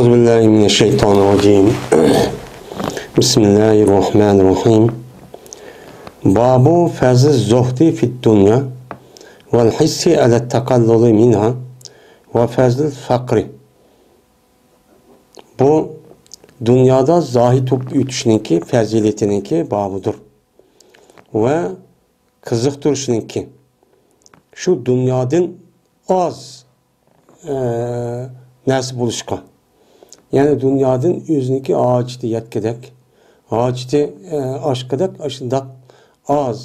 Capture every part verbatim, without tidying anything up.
أعوذ بالله من الشيطان الرجيم. بسم الله الرحمن الرحيم. باب فضل الزهد في الدنيا والحرص على التقلل منها وفضل الفقر. بۇ دۇنيادا زاھىد بولۇپ ئۆتۈشنىڭكى پەزىلىتىنىڭكى بابىدۇر. ۋە قىزىقتۇرۇشنىڭكى شۇ دۇنيادىن ئاز، ئە، نەرسە بولۇشقا، يەنى دۇنيادىن ئۆزىنىڭكى ھاجىتى يەتكۈدەك، ھاجىتى، ئە، ئاشقۇدەك ئاشۇنداق ئاز،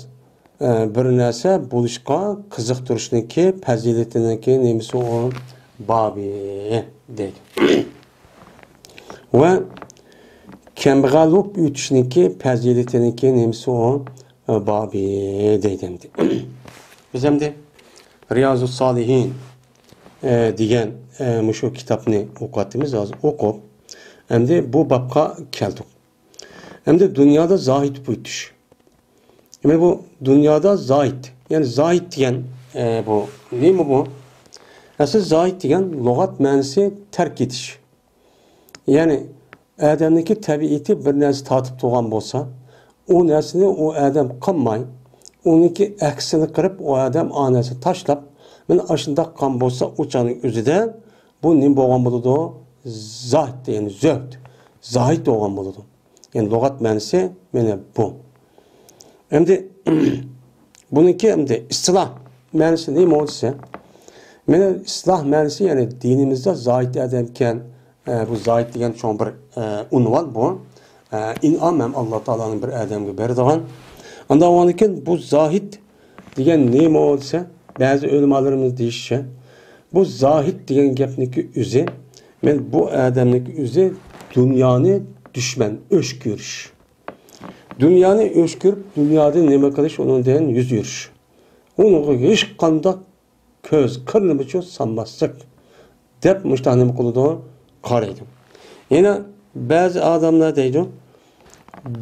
ئە، بىر نەرسە بولۇشقا قىزىقتۇرۇشنىڭكى پەزىلىتىنىڭكى نېمىسى ئۇ؟ بابى دەيدۇ. ۋە كەمبەغەل بولۇپ ئۆتۈشنىڭكى پەزىلىتىنىڭكى نېمىسى ئۇ؟ بابى دەيدۇ ئەمدى. بىز ئەمدى رىيازۇ سالىھىن، ئە، دېگەن، ئە، مۇشۇ كىتابنى ئوقۇۋاتىمىز، ھازىر ئوقۇپ، ئەمدى بۇ بابقا كەلدۇق. ئەمدى دۇنيادا زاھىد بولۇپ ئۆتۈش. دېمەك، بۇ دۇنيادا زاھىد، يەنى زاھىد دېگەن، ئە، بۇ نېمە بۇ؟ ئەسلى زاھىد دېگەن لۇغەت مەنىسى تەرك ئېتىش. يەنى ئادەمنىڭكى تەبىئىتى بىر نەرسە تارتىپ تۇرغان بولسا، ئۇ نەرسىنى ئۇ ئادەم قىلماي، ئۇنىڭكى ئەكسىنى قىلىپ، ئۇ ئادەم ئا نەرسىنى تاشلاپ، مانا ئاشۇنداق قىلغان بولسا، ئۇ چاغنىڭ ئۆزىدە بۇ نېمە بولغان بولىدۇ؟ زاھىد، يەنى زۆھد، زاھىد بولغان بولىدۇ. يەنى لۇغەت مەنىسى مانا بۇ. ئەمدى بۇنىڭكى ئەمدى ئىستىلاھ مەنىسى نېمە دېسە، مانا ئىستىلاھ مەنىسى، يەنى دىنىمىزدا زاھىد ئادەمكەن، ئە، بۇ زاھىد دېگەن چوڭ بىر، ئە، ئۇنۋان بۇ. ئە، ئىنئام ھەم ئاللا تائالانىڭ بىر ئادەمگە بېرىدىغان. ئاندىن ئاندىن كېيىن بۇ زاھىد دېگەن نېمە دېسە، بەزى ئۆلىمالىرىمىز دېيىشىچە، بۇ زاھىد دېگەن گەپنىڭكى ئۆزى، مەن بۇ ئادەمنىڭكى ئۆزى دۇنيانى دۈشمەن، ئۆچ كۆرۈش. دۇنيانى ئۆچ كۆرۈپ، دۇنيادىن نېمە قىلىش، ئۇنىڭدىن يۈز يۈرۈش. ئۇنىڭغا ھېچقانداق كۆز قىرىنىمۇچۇ سالماسلىق دەپ مۇشۇنداق نېمە قىلىدۇ؟ قارايدۇ. يەنە بەزى ئادەملەر دەيدۇ،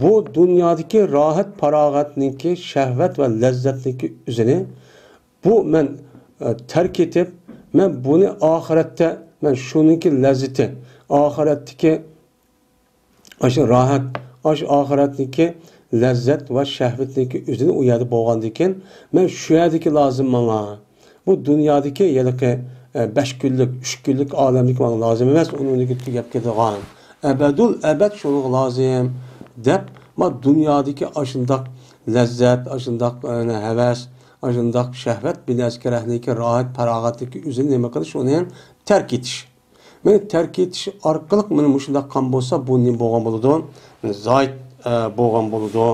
بۇ دۇنيادىكى راھەت پاراغەتنىڭكى، شەھۋەت ۋە لەززەتنىڭكى ئۆزىنى بۇ مەن، ئە، تەرك ئېتىپ، مەن بۇنى ئاخىرەتتە، مەن شۇنىڭكى لەززىتى، ئاخىرەتتىكى ئاشۇ راھەت، ئاشۇ ئاخىرەتنىڭكى لەززەت ۋە شەھۋەتنىڭكى ئۆزىنى ئۇ يەردە بولغاندىكىن، مەن شۇ يەردىكى لازىم ماڭا. بۇ دۇنيادىكى ھېلىقى، ئە، بەش كۈنلۈك، ئۈچ كۈنلۈك ئالەمدىكى ماڭا لازىم ئەمەس، ئۇنىڭدىكى تۈگەپ كېتىدىغان. ئەبەدۇل ئەبەد شۇنىڭغا لازىم، دەپ، ما دۇنيادىكى ئاشۇنداق لەززەت، ئاشۇنداق، ئە، ھەۋەس، ئاشۇنداق شەھۋەت، بىنەسكەرەھنىكى راھەت، پاراغەتلىكى ئۆزىنى نېمە قىلىش، ئۇنى تەرك ئېتىش. مانا تەرك ئېتىش ئارقىلىق مانا مۇشۇنداق قىلغان بولسا، بۇ نېمە بولغان بولىدۇ؟ زاھىد، ئە، بولغان بولىدۇ،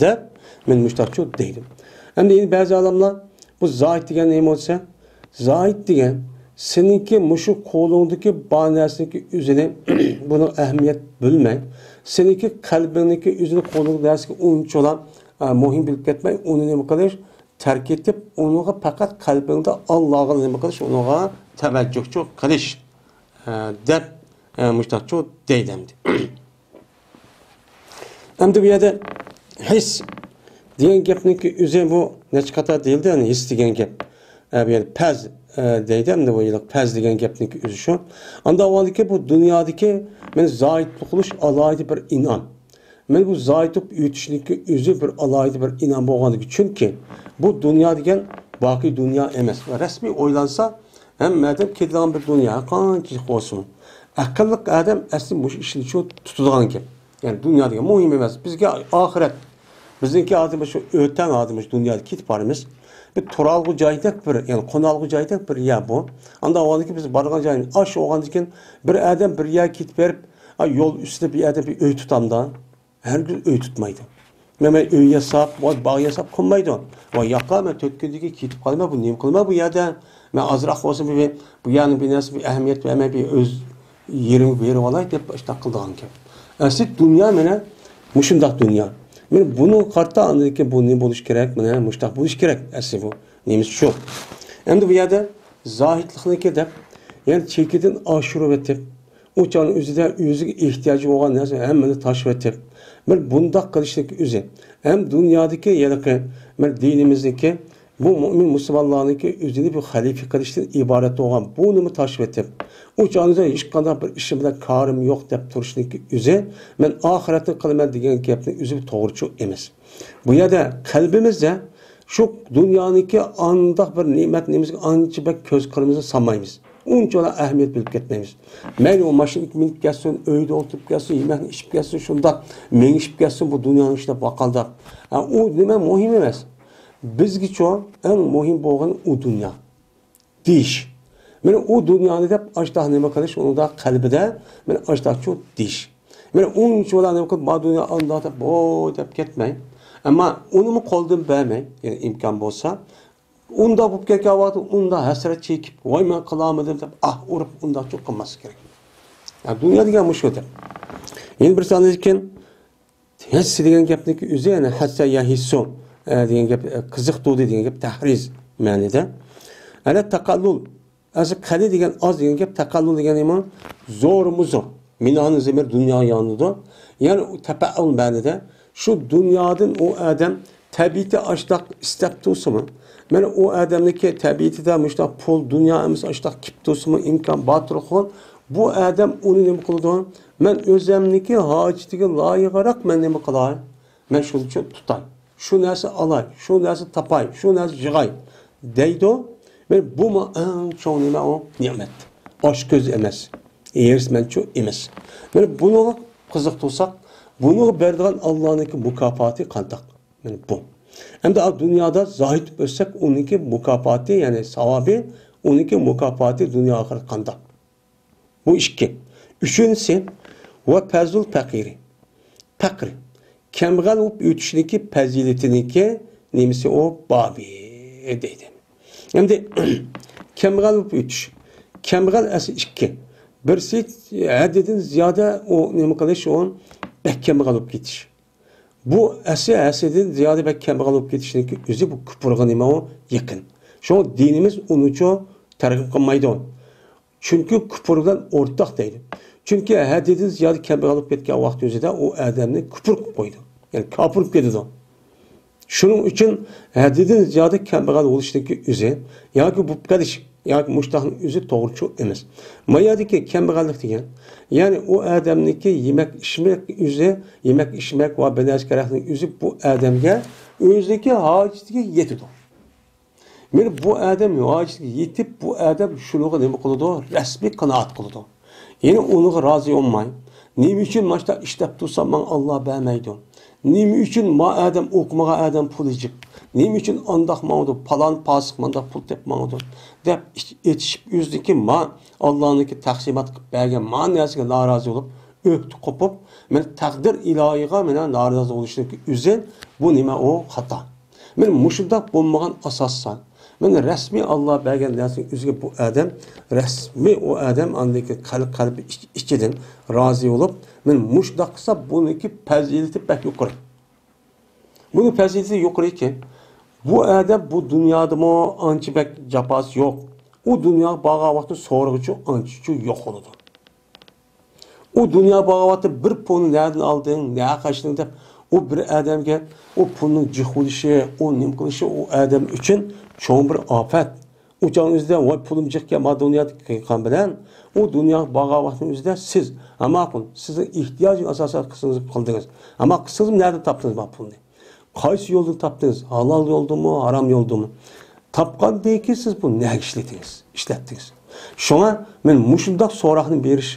دەپ، مانا مۇشۇنداقچۇ دەيدۇ. ئەمدى يەنە بەزى ئالىملار بۇ زاھىد دېگەن نېمە بولسا، زاھىد دېگەن سېنىڭكى مۇشۇ قولۇڭدىكى بار نەرسىنىڭكى ئۆزىنى، بۇنىڭ ئەھمىيەت بىلمەي، سېنىڭكى قەلبىڭنىڭكى ئۆزىنى، قولۇڭدىكى نەرسىگە ئۇنچىۋالا، ئە، مۇھىم بىلىپ كەتمەي، ئۇنى نېمە قىلىش؟ تەرك ئېتىپ، ئۇنىڭغا پەقەت قەلبىڭدە ئاللاغا نېمە قىلىش، ئۇنىڭغا تەۋەججۇھچۇ قىلىش، ئە، دەپ، ئە، مۇشۇنداقچۇ دەيدۇ ئەمدى. ئەمدى بۇ يەردە ھېس دېگەن گەپنىڭكى ئۆزى بۇ نەچچە قاتار دېيىلدى، يەنى ھېس دېگەن گەپ. ئە، بۇ يەردە پەز، ئە، دەيدۇ، ئەمدى بۇ يەردە پەز دېگەن گەپنىڭكى ئۆزى شۇ. ئاندىن ئاۋۋالدىكى بۇ دۇنيادىكى مانا زاھىدلىق قىلىش ئالاھىدە بىر ئىنئام. مانا بۇ زاھىد بولۇپ ئۆتۈشنىڭكى ئۆزى بىر ئالاھىدە بىر ئىنئام بولغاندىكىن، چۈنكى بۇ دۇنيا دېگەن باقىي دۇنيا ئەمەس. رەسمىي ئويلانسا، ھەممە ئادەم كېتىدىغان بىر دۇنيا، قانچىلىك بولسىمۇ. ئەقىللىق ئادەم ئەسلى مۇشۇ ئىشنى شۇ تۇتىدىغان گەپ. يەنى دۇنيا دېگەن مۇھىم ئەمەس. بىزگە ئاخىرەت. بىزنىڭكى ھازىر مۇشۇ ئۆتەڭ ھازىر مۇشۇ دۇنيادا كېتىپ بارىمىز. بىر تۇرالغۇ جايدەك بىر، يەنى قونالغۇ جايدەك بىر يەر بۇ. ئاندا ئاۋۋالدىكى بىز بارغان جاينى ئاش بولغاندىن كېيىن بىر ئادەم بىر يەرگە كېتىپ بېرىپ، ئا، يول ئۈستىدە بىر ئادەم بىر ئۆي تۇتامدا؟ ھەرگىز ئۆي تۇتمايدۇ. مەن، مەن ئۆي ياساپ، ۋاي باغ ياساپ قىلمايدۇ. ۋاي ياقا، مەن تۆت كۈندىن كېيىن كېتىپ قالىمەن، بۇ نېمە قىلىمەن بۇ يەردە؟ مەن ئازراق بولسا بىر، بۇ يەرنىڭ بىر نەرسە، بىر ئەھمىيەت بەرمەي، بىر ئۆز يېرىمگە بېرىپ ئالاي دەپ ئىشتاق قىلىدىغان گەپ. ئەسلى دۇنيا مانا مۇشۇنداق دۇنيا. مانا بۇنىڭغا قارىتا ئاندىن كېيىن بۇ نېمە بولۇشى كېرەك؟ مانا مۇشۇنداق بولۇشى كېرەك. ئەسلى بۇ نېمىسى شۇ. ئەمدى بۇ يەردە زاھىدلىقنىڭكى دەپ، يەنى چېكىدىن ئاشۇرۇۋېتىپ، ئۇ چاغنىڭ ئۆزىدە ئۆزىگە ئېھتىياجى بولغان نەرسە ھەممىنى تاشلىۋېتىپ، بىر بۇنداق قىلىشنىڭكى ئۆزى ھەم دۇنيادىكى ھېلىقى بىر دىنىمىزدىكى بۇ مۇئمىن مۇسۇلمانلارنىڭكى ئۆزىنى بىر خەلىپە قىلىشتىن ئىبارەت بولغان بۇ نېمە تاشلىۋېتىپ، ئۇ چاغدا ھېچقانداق بىر ئىشىم بىلەن كارىم يوق دەپ تۇرۇشنىڭكى ئۆزى، مەن ئاخىرەتنى قىلىمەن دېگەن گەپنىڭ ئۆزى توغرىچۇ ئەمەس. بۇ يەردە قەلبىمىزدە شۇ دۇنيانىڭكى ئانداق بىر نېمەت نېمىسىگە ئانچە بەك كۆز قىرىمىزنى سالمايمىز. ئۇنچىۋالا ئەھمىيەت بېرىپ كەتمەيمىز. مەيلى ئۇ ماشىنىغا مىنىپ كەتسۇن، ئۆيدە ئولتۇرۇپ كەتسۇن، يېمەكنى ئىچىپ كەتسۇن، شۇنداق مېڭىشىپ كەتسۇن، بۇ دۇنيانىڭ ئىشىدا باقالداپ. ھە، ئۇ نېمە مۇھىم ئەمەس. بىزگىچۇ ئەڭ مۇھىم بولغىنى ئۇ دۇنيا. دېيىش. مانا ئۇ دۇنيانى دەپ ئاشتاق نېمە قىلىش، ئۇنىڭدا قەلبىدە مانا ئاشتاقچۇ دېيىش. مانا ئۇنچىۋالا نېمە قىلىپ، ما دۇنيا ئانداق دەپ، ۋوي دەپ كەتمەي. ئەمما ئۇنىمۇ قولدىن بەرمەي، يەنى ئىمكان بولسا، ئۇنداق بولۇپ كەتكەن ۋاقىتتا ئۇنداق ھەسرەت چېكىپ، ۋاي مەن قىلالمىدىم دەپ ئاھ ئۇرۇپ ئۇنداقچۇ قىلماسلىق كېرەك. يا دۇنيا دېگەن مۇشۇ دەپ. يەنە بىر سانىدىكىن ھەسسە دېگەن گەپنىڭكى ئۆزى، يەنى ھەسسە يا ھېسسۇ، ئە، دېگەن گەپ، ئە، قىزىقتۇردى دېگەن گەپ تەھرىز مەنىدە. ئەنە تەقەللۇل، ئەسلى قەلى دېگەن ئاز دېگەن گەپ، تەقەللۇل دېگەن نېمە؟ زورمۇ زور. مىنانى زېمىر دۇنيا يانىدۇ. يەنى ئۇ تەپەئۇل مەنىدە. شۇ دۇنيادىن ئۇ ئادەم تەبىئىتى ئاشتاق ئىستەپ تۇرسىمۇ، مانا ئۇ ئادەمنىڭكى تەبىئىتىدە مۇشتاق پۇل، دۇنيا ئەمەس ئاشتاق كېلىپ تۇرسىمۇ، ئىمكان بار تۇرغۇن، بۇ ئادەم ئۇنى نېمە قىلىدۇ؟ مەن ئۆزەمنىڭكى ھاجىتىگە لايىقراق مەن نېمە قىلاي؟ مەن شۇنى تۇتاي، شۇ نەرسە ئالاي، شۇ نەرسە تاپاي، شۇ نەرسە يىغاي دەيدۇ. مانا بۇمۇ ئەڭ چوڭ نېمە ئۇ؟ نېمەت. ئاچكۆز ئەمەس، ھېرىسمەنچۇ ئەمەس. مانا بۇنىڭغا قىزىقتۇرساق، بۇنىڭغا بېرىدىغان ئاللانىڭكى مۇكاپاتى قانداق؟ مانا بۇ. ئەمدى ئا دۇنيادا زاھىد بولۇپ ئۆتسەك، ئۇنىڭكى مۇكاپاتى، يەنى ساۋابى، ئۇنىڭكى مۇكاپاتى دۇنيا ئاخىرەت قانداق؟ بۇ ئىككى. ئۈچىنچىسى، ۋە پەزلۇل پەقىرى. پەقىر. كەمبەغەل بولۇپ ئۆتۈشنىڭكى پەزىلىتىنىڭكى نېمىسى ئۇ؟ بابى دەيدۇ. ئەمدى كەمبەغەل بولۇپ ئۆتۈش. كەمبەغەل ئەسلى ئىككى. بىرسى ھەددىدىن زىيادە ئۇ نېمە قىلىش، ئۇ بەك كەمبەغەل بولۇپ كېتىش. بۇ ئەسلى ھەددىدىن زىيادە بەك كەمبەغەل بولۇپ كېتىشنىڭكى ئۆزى بۇ كۇپۇرغا نېمە ئۇ؟ يېقىن. شۇڭا دىنىمىز ئۇنىچۇ تەرغىب قىلمايدۇ. چۈنكى كۇپۇر بىلەن ئورتاق دەيدۇ. چۈنكى ھەددىدىن زىيادە كەمبەغەل بولۇپ كەتكەن ۋاقتى ئۆزىدە ئۇ ئادەمنى كۇپۇر قىلىپ قويىدۇ. يەنى كاپىر بولۇپ كېتىدۇ. شۇنىڭ ئۈچۈن ھەددىدىن زىيادە كەمبەغەل بولۇشنىڭكى ئۆزى ياكى بولۇپ قېلىش ياكى مۇشتاقنىڭ ئۆزى توغرىچۇ ئەمەس. ما يەردىكى كەمبەغەللىك دېگەن، يەنى ئۇ ئادەمنىڭكى يېمەك ئىچمەك ئۆزى، يېمەك ئىچمەك ۋە بىر نەرسە كېرەكنىڭ ئۆزى بۇ ئادەمگە ئۆزىنىڭكى ھاجىتىگە يېتىدۇ. مانا بۇ ئادەم ھاجىتىگە يېتىپ، بۇ ئادەم شۇنىڭغا نېمە قىلىدۇ؟ رەسمىي قانائەت قىلىدۇ. يەنى ئۇنىڭغا رازى بولماي، نېمە ئۈچۈن ماشتا ئىشلەپ تۇرسام ماڭا ئاللا بەرمەيدۇ؟ نېمە ئۈچۈن ما ئادەم ئوقۇمىغان ئادەم پۇلى جىق؟ نېمە ئۈچۈن ئانداق ماڭىدۇ؟ پالان پاسىق مانداق پۇل تېپىپ ماڭىدۇ؟ دەپ ئىچ-، ئېچىشىپ ئۆزىنىڭكى ما ئاللانىڭكى تەقسىمات قىلىپ بەرگەن ما نەرسىگە نارازى بولۇپ، ئۆكتە قوپۇپ، مانا تەقدىر ئىلاھىغا مانا نارازى بولۇشنىڭكى ئۆزى بۇ نېمە ئۇ؟ خاتا. مانا مۇشۇنداق بولمىغان ئاساستا، مانا رەسمىي ئاللا بەرگەن نەرسىنىڭ ئۆزىگە بۇ ئادەم، رەسمىي ئۇ ئادەم ئاندىكى قەلب، قەلبى ئىچ-، ئىچىدىن رازى بولۇپ، مانا مۇشۇنداق قىلسا بۇنىڭكى پەزىلىتى بەك يۇقىرى. بۇنىڭ پەزىلىتى يۇقىرىكەن، بۇ ئادەم بۇ دۇنيادىمۇ ئانچە بەك جاپاسى يوق. ئۇ دۇنياغا بارغان ۋاقتى سورىغۇچۇ ئانچىچۇ يوق بولىدۇ. ئۇ دۇنيا باغاۋاتى بىر پۇلنى نەدىن ئالدىڭ، نەگە قاچتىڭ دەپ، ئۇ بىر ئادەمگە ئۇ پۇلنىڭ جىق بولۇشى، ئۇ نېمە قىلىشى ئۇ ئادەم ئۈچۈن چوڭ بىر ئاپەت. ئۇ چاغنىڭ ئۆزىدە ۋاي پۇلۇم جىقكەن، ما دۇنيادا قىلغان بىلەن ئۇ دۇنيا باغاۋاتنىڭ ئۆزىدە سىز، ھە ماقۇل، سىزنىڭ ئېھتىياجىڭ ئاساسىدا قىلسىڭىز قىلدىڭىز. ئەمما قىلسىڭىز نەدىن تاپتىڭىز ما پۇلنى؟ قايسى يولدىن تاپتىڭىز؟ ھالال يولدىنمۇ، ھارام يولدىنمۇ؟ تاپقاندىن كېيىن سىز بۇ نەگە ئىشلىتىڭىز، ئىشلەتتىڭىز؟ شۇڭا مەن مۇشۇنداق سوراقنى بېرىش،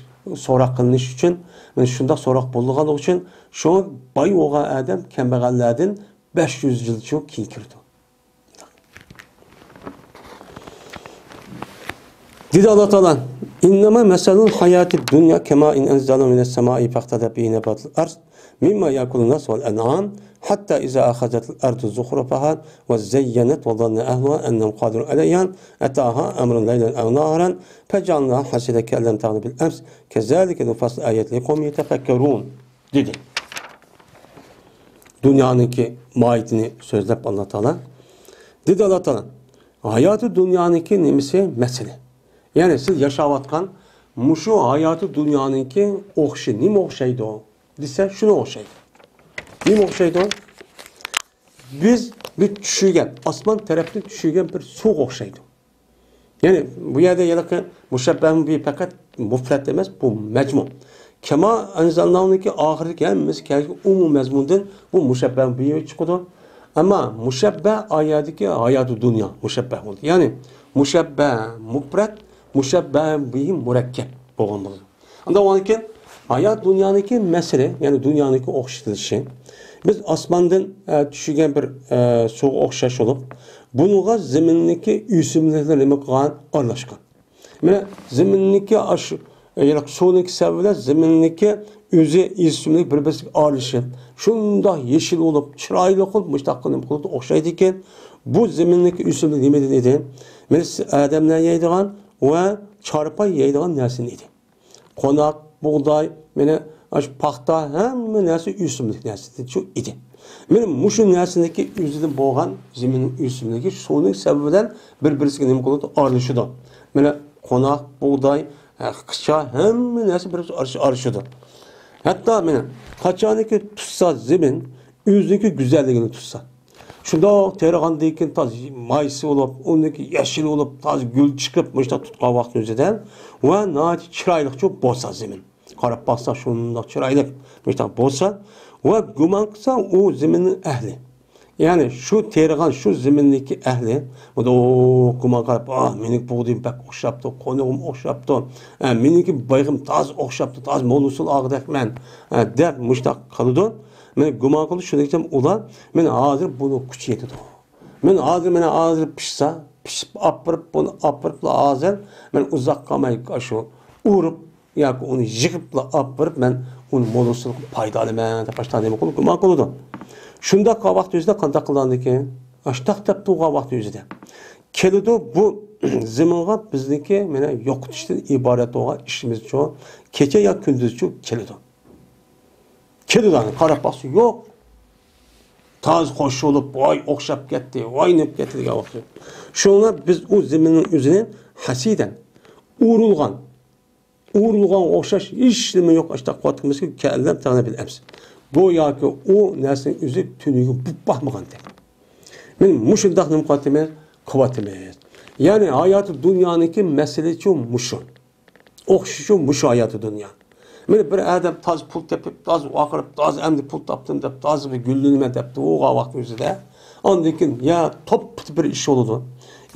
سوراق قىلىنىش ئۈچۈن، مەن شۇنداق سوراق بولىدىغانلىقى ئۈچۈن، شۇڭا باي بولغان ئادەم كەمبەغەللەردىن بەش يۈز يىلچۇ كېيىن كىرىدۇ. دېدى ئاللا تائالا، إنما مثل الحياة الدنيا كماء أنزلناه من السماء فاختلط به نبات الأرض مما يأكل الناس والأنعام حتى إذا أخذت الأرض زخرفها وزينت وظن أهلها أنهم قادرون عليها أتاها أمرنا ليلا أو نهارا فجعلناها حصيدا كأن لم تغن بالأمس كذلك نفصل الآيات لقوم يتفكرون دېدى. دۇنيانىڭكى ماھىيىتىنى سۆزلەپ ئاللا تائالا. دېدى ئاللا تائالا، ھاياتى دۇنيانىڭكى نېمىسى؟ مەسىلى. يەنى سىز ياشاۋاتقان مۇشۇ ھاياتى دۇنيانىڭكى ئوخشى-، نېمە ئوخشايدۇ دېسە، شۇنى ئوخشايدۇ. نېمە ئوخشايدۇ؟ بىز بىر چۈشۈرگەن، ئاسمان تەرەپتىن چۈشۈرگەن بىر سۇغا ئوخشايدۇ. يەنى بۇ يەردە ھېلىقى مۇشەببەھۇن بىھى پەقەت مۇپرەت ئەمەس، بۇ مەجمۇ. كەما ئەنزەلناھۇنىڭكى ئاخىرىدىكى ھەممىسى كەلگەن ئومۇمىي مەزمۇندىن بۇ مۇشەببەھۇن بىھى چىقىدۇ. ئەمما مۇشەببەھ ئايەتتىكى ھاياتۇ دۇنيا مۇشەببەھ بولدى. يەنى مۇشەببەھ مۇپرەت، مۇشەببەھ بىھى مۇرەككەپ بولغان بولىدۇ. ئاندىن ئۇنىڭدىن كېيىن ھايات دۇنيانىڭكى مەسىلى، يەنى دۇنيانىڭكى ئوخشىتىلىشى. بىز ئاسماندىن، ئە، چۈشۈرگەن بىر، ئە، سۇغا ئوخشاش بولۇپ، بۇنىڭغا زېمىننىڭكى ئۆسۈملۈكلىرى نېمە قىلغان؟ ئارىلاشقان. مانا زېمىننىڭكى ئاشۇ، ئە، يەنى سۇنىڭكى سەۋەبى بىلەن زېمىننىڭكى ئۆزى ئۆسۈملۈك بىر-بىرسىگە ئارىلىشىپ، شۇنداق يېشىل بولۇپ، چىرايلىق بولۇپ، مۇشۇنداق قىلىپ نېمە قىلىدۇ؟ ئوخشايدىكەن. بۇ زېمىننىڭكى ئۆسۈملۈك نېمىدىن ئىدى؟ مانا سىز ئادەملەر يەيدىغان ۋە چارپاي يەيدىغان نەرسىدىن ئىدى. قوناق، بۇغداي، مانا ئاشۇ پاختا، ھەممە نەرسە ئۆسۈملۈك نەرسىدىن شۇ ئىدى. مانا مۇشۇ نەرسىنىڭكى ئۆزىدىن بولغان زېمىننىڭ ئۆسۈملۈكى سۇنىڭ سەۋەبى بىلەن بىر-بىرسىگە نېمە قىلىدۇ؟ ئارىلىشىدۇ. مانا قوناق، بۇغداي، ھە، قىچا، ھەممە نەرسە بىر-بىرسىگە ئارىلىش-، ئارىلىشىدۇ. ھەتتا مانا قاچانكى تۇتسا زېمىن ئۆزىنىڭكى گۈزەللىكىنى تۇتسا، شۇنداق تېرىغاندىن كېيىن تازا مايسا بولۇپ، ئۇنىڭكى يېشىل بولۇپ، تازا گۈل چىقىپ، مۇشۇنداق تۇتقان ۋاقتىنىڭ ئۆزىدە ۋە ناھايىتى چىرايلىقچۇ بولسا زېمىن. قاراپ باقسا شۇنداق چىرايلىق، مۇشۇنداق بولسا ۋە گۇمان قىلسا ئۇ زېمىننىڭ ئەھلى. يەنى شۇ تېرىغان شۇ زېمىننىڭكى ئەھلى، ئۇ گۇمان قىلىپ، ئاھ، مېنىڭكى بۇغدىيىم بەك ئوخشاپتۇ، قونىقىم ئوخشاپتۇ، ئە، مېنىڭكى بايىقىم تازا ئوخشاپتۇ، تازا مول ھوسۇل ئالغۇدەكمەن، ئە، دەپ مۇشۇنداق قىلىدۇ. مانا گۇمان قىلىدۇ، شۇنىڭ ئۈچۈن ئۇلار، مانا ھازىر بۇنىڭ كۈچى يېتىدۇ. مانا ھازىر، مانا ھازىر پىشسا، پىشىپ ئاپىرىپ، بۇنى ئاپىرىپلا ھازىر، مەن ئۇزاق قالماي ئاشۇ ئۇرۇپ ياكى ئۇنى يىغىپلا ئاپىرىپ، مەن ئۇنى مول ھوسۇل قىلىپ پايدا ئالىمەن دەپ ئاشۇنداق نېمە قىلىپ گۇمان قىلىدۇ. شۇنداق ۋاقىت ئۆزىدە قانداق قىلغاندىكىن؟ ئاشۇنداق دەپ تۇرغان ۋاقىت ئۆزىدە كېلىدۇ، بۇ زېمىنغا بىزنىڭكى مانا يوقىتىشتىن ئىبارەت بولغان ئىشىمىزچۇ، كېچە يا كۈندۈزچۇ كېلىدۇ. كېلىدۇ، قاراپ باقسا يوق. تازا خوش بولۇپ، ۋاي ئوخشاپ كەتتى، ۋاي نېمە كەتتى دېگەن ۋاقىت. شۇڭا بىز ئۇ زېمىننىڭ ئۆزىنى ھەسىدەن، ئۇرۇلغان، ئۇرۇلغانغا ئوخشاش ھېچنېمە يوق، ئاشۇنداق قىلىۋاتقىنىمىزغا كەللەم تەڭلا بىلەمسىز. گوياكى ئۇ نەرسىنىڭ ئۆزى تۈنۈگۈن بولۇپ باقمىغاندەك. مانا مۇشۇنداق نېمە قىلىۋاتىمىز؟ قىلىۋاتىمىز. يەنى ھاياتى دۇنيانىڭكى مەسىلىچۇ مۇشۇ. ئوخشىشى مۇشۇ ھاياتى دۇنيا. مانا بىر ئادەم تازا پۇل تېپىپ، تازا ۋارقىراپ، تازا ئەمدى پۇل تاپتىم دەپ، تازا بىر گۈللىنىمەن دەپ تۇرغان ۋاقىت ئۆزىدە، ئاندىن كېيىن يا توپپىتى بىر ئىش بولىدۇ،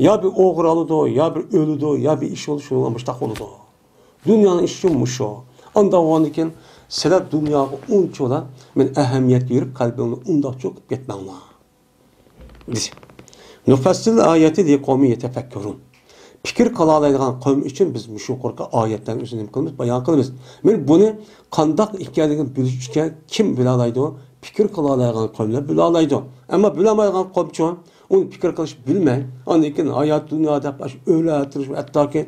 يا بىر ئوغرى ئالىدۇ، يا بىر ئۆلىدۇ، يا بىر ئىش بولىدۇ، شۇنىڭغا مۇشۇنداق بولىدۇ. دۇنيانىڭ ئىشى مۇشۇ. ئانداق بولغاندىكىن سىلەر دۇنياغا ئۇنچىۋالا مانا ئەھمىيەت بېرىپ، قەلبىڭلارنى ئۇنداق چوقۇپ كەتمەڭلار. دېسە. نۇفەسسىل ئايەتى لىقومى يەتەپەككۇرۇن. پىكىر قىلالايدىغان قوم ئۈچۈن بىز مۇشۇ يۇقىرىقى ئايەتلەرنى ئۆزى نېمە قىلىمىز؟ بايان قىلىمىز. مانا بۇنى قانداق ئىكەنلىكىنى بىلىش ئۈچۈن كىم بىلالايدۇ؟ پىكىر قىلالايدىغان قوملار بىلالايدۇ. ئەمما بىلەلمەيدىغان قومچۇ ئۇنى پىكىر قىلىش بىلمەي، ئاندىن كېيىن ھايات دۇنيا دەپ ئاشۇ ئۆلەتتۈرۈش، ھەتتاكى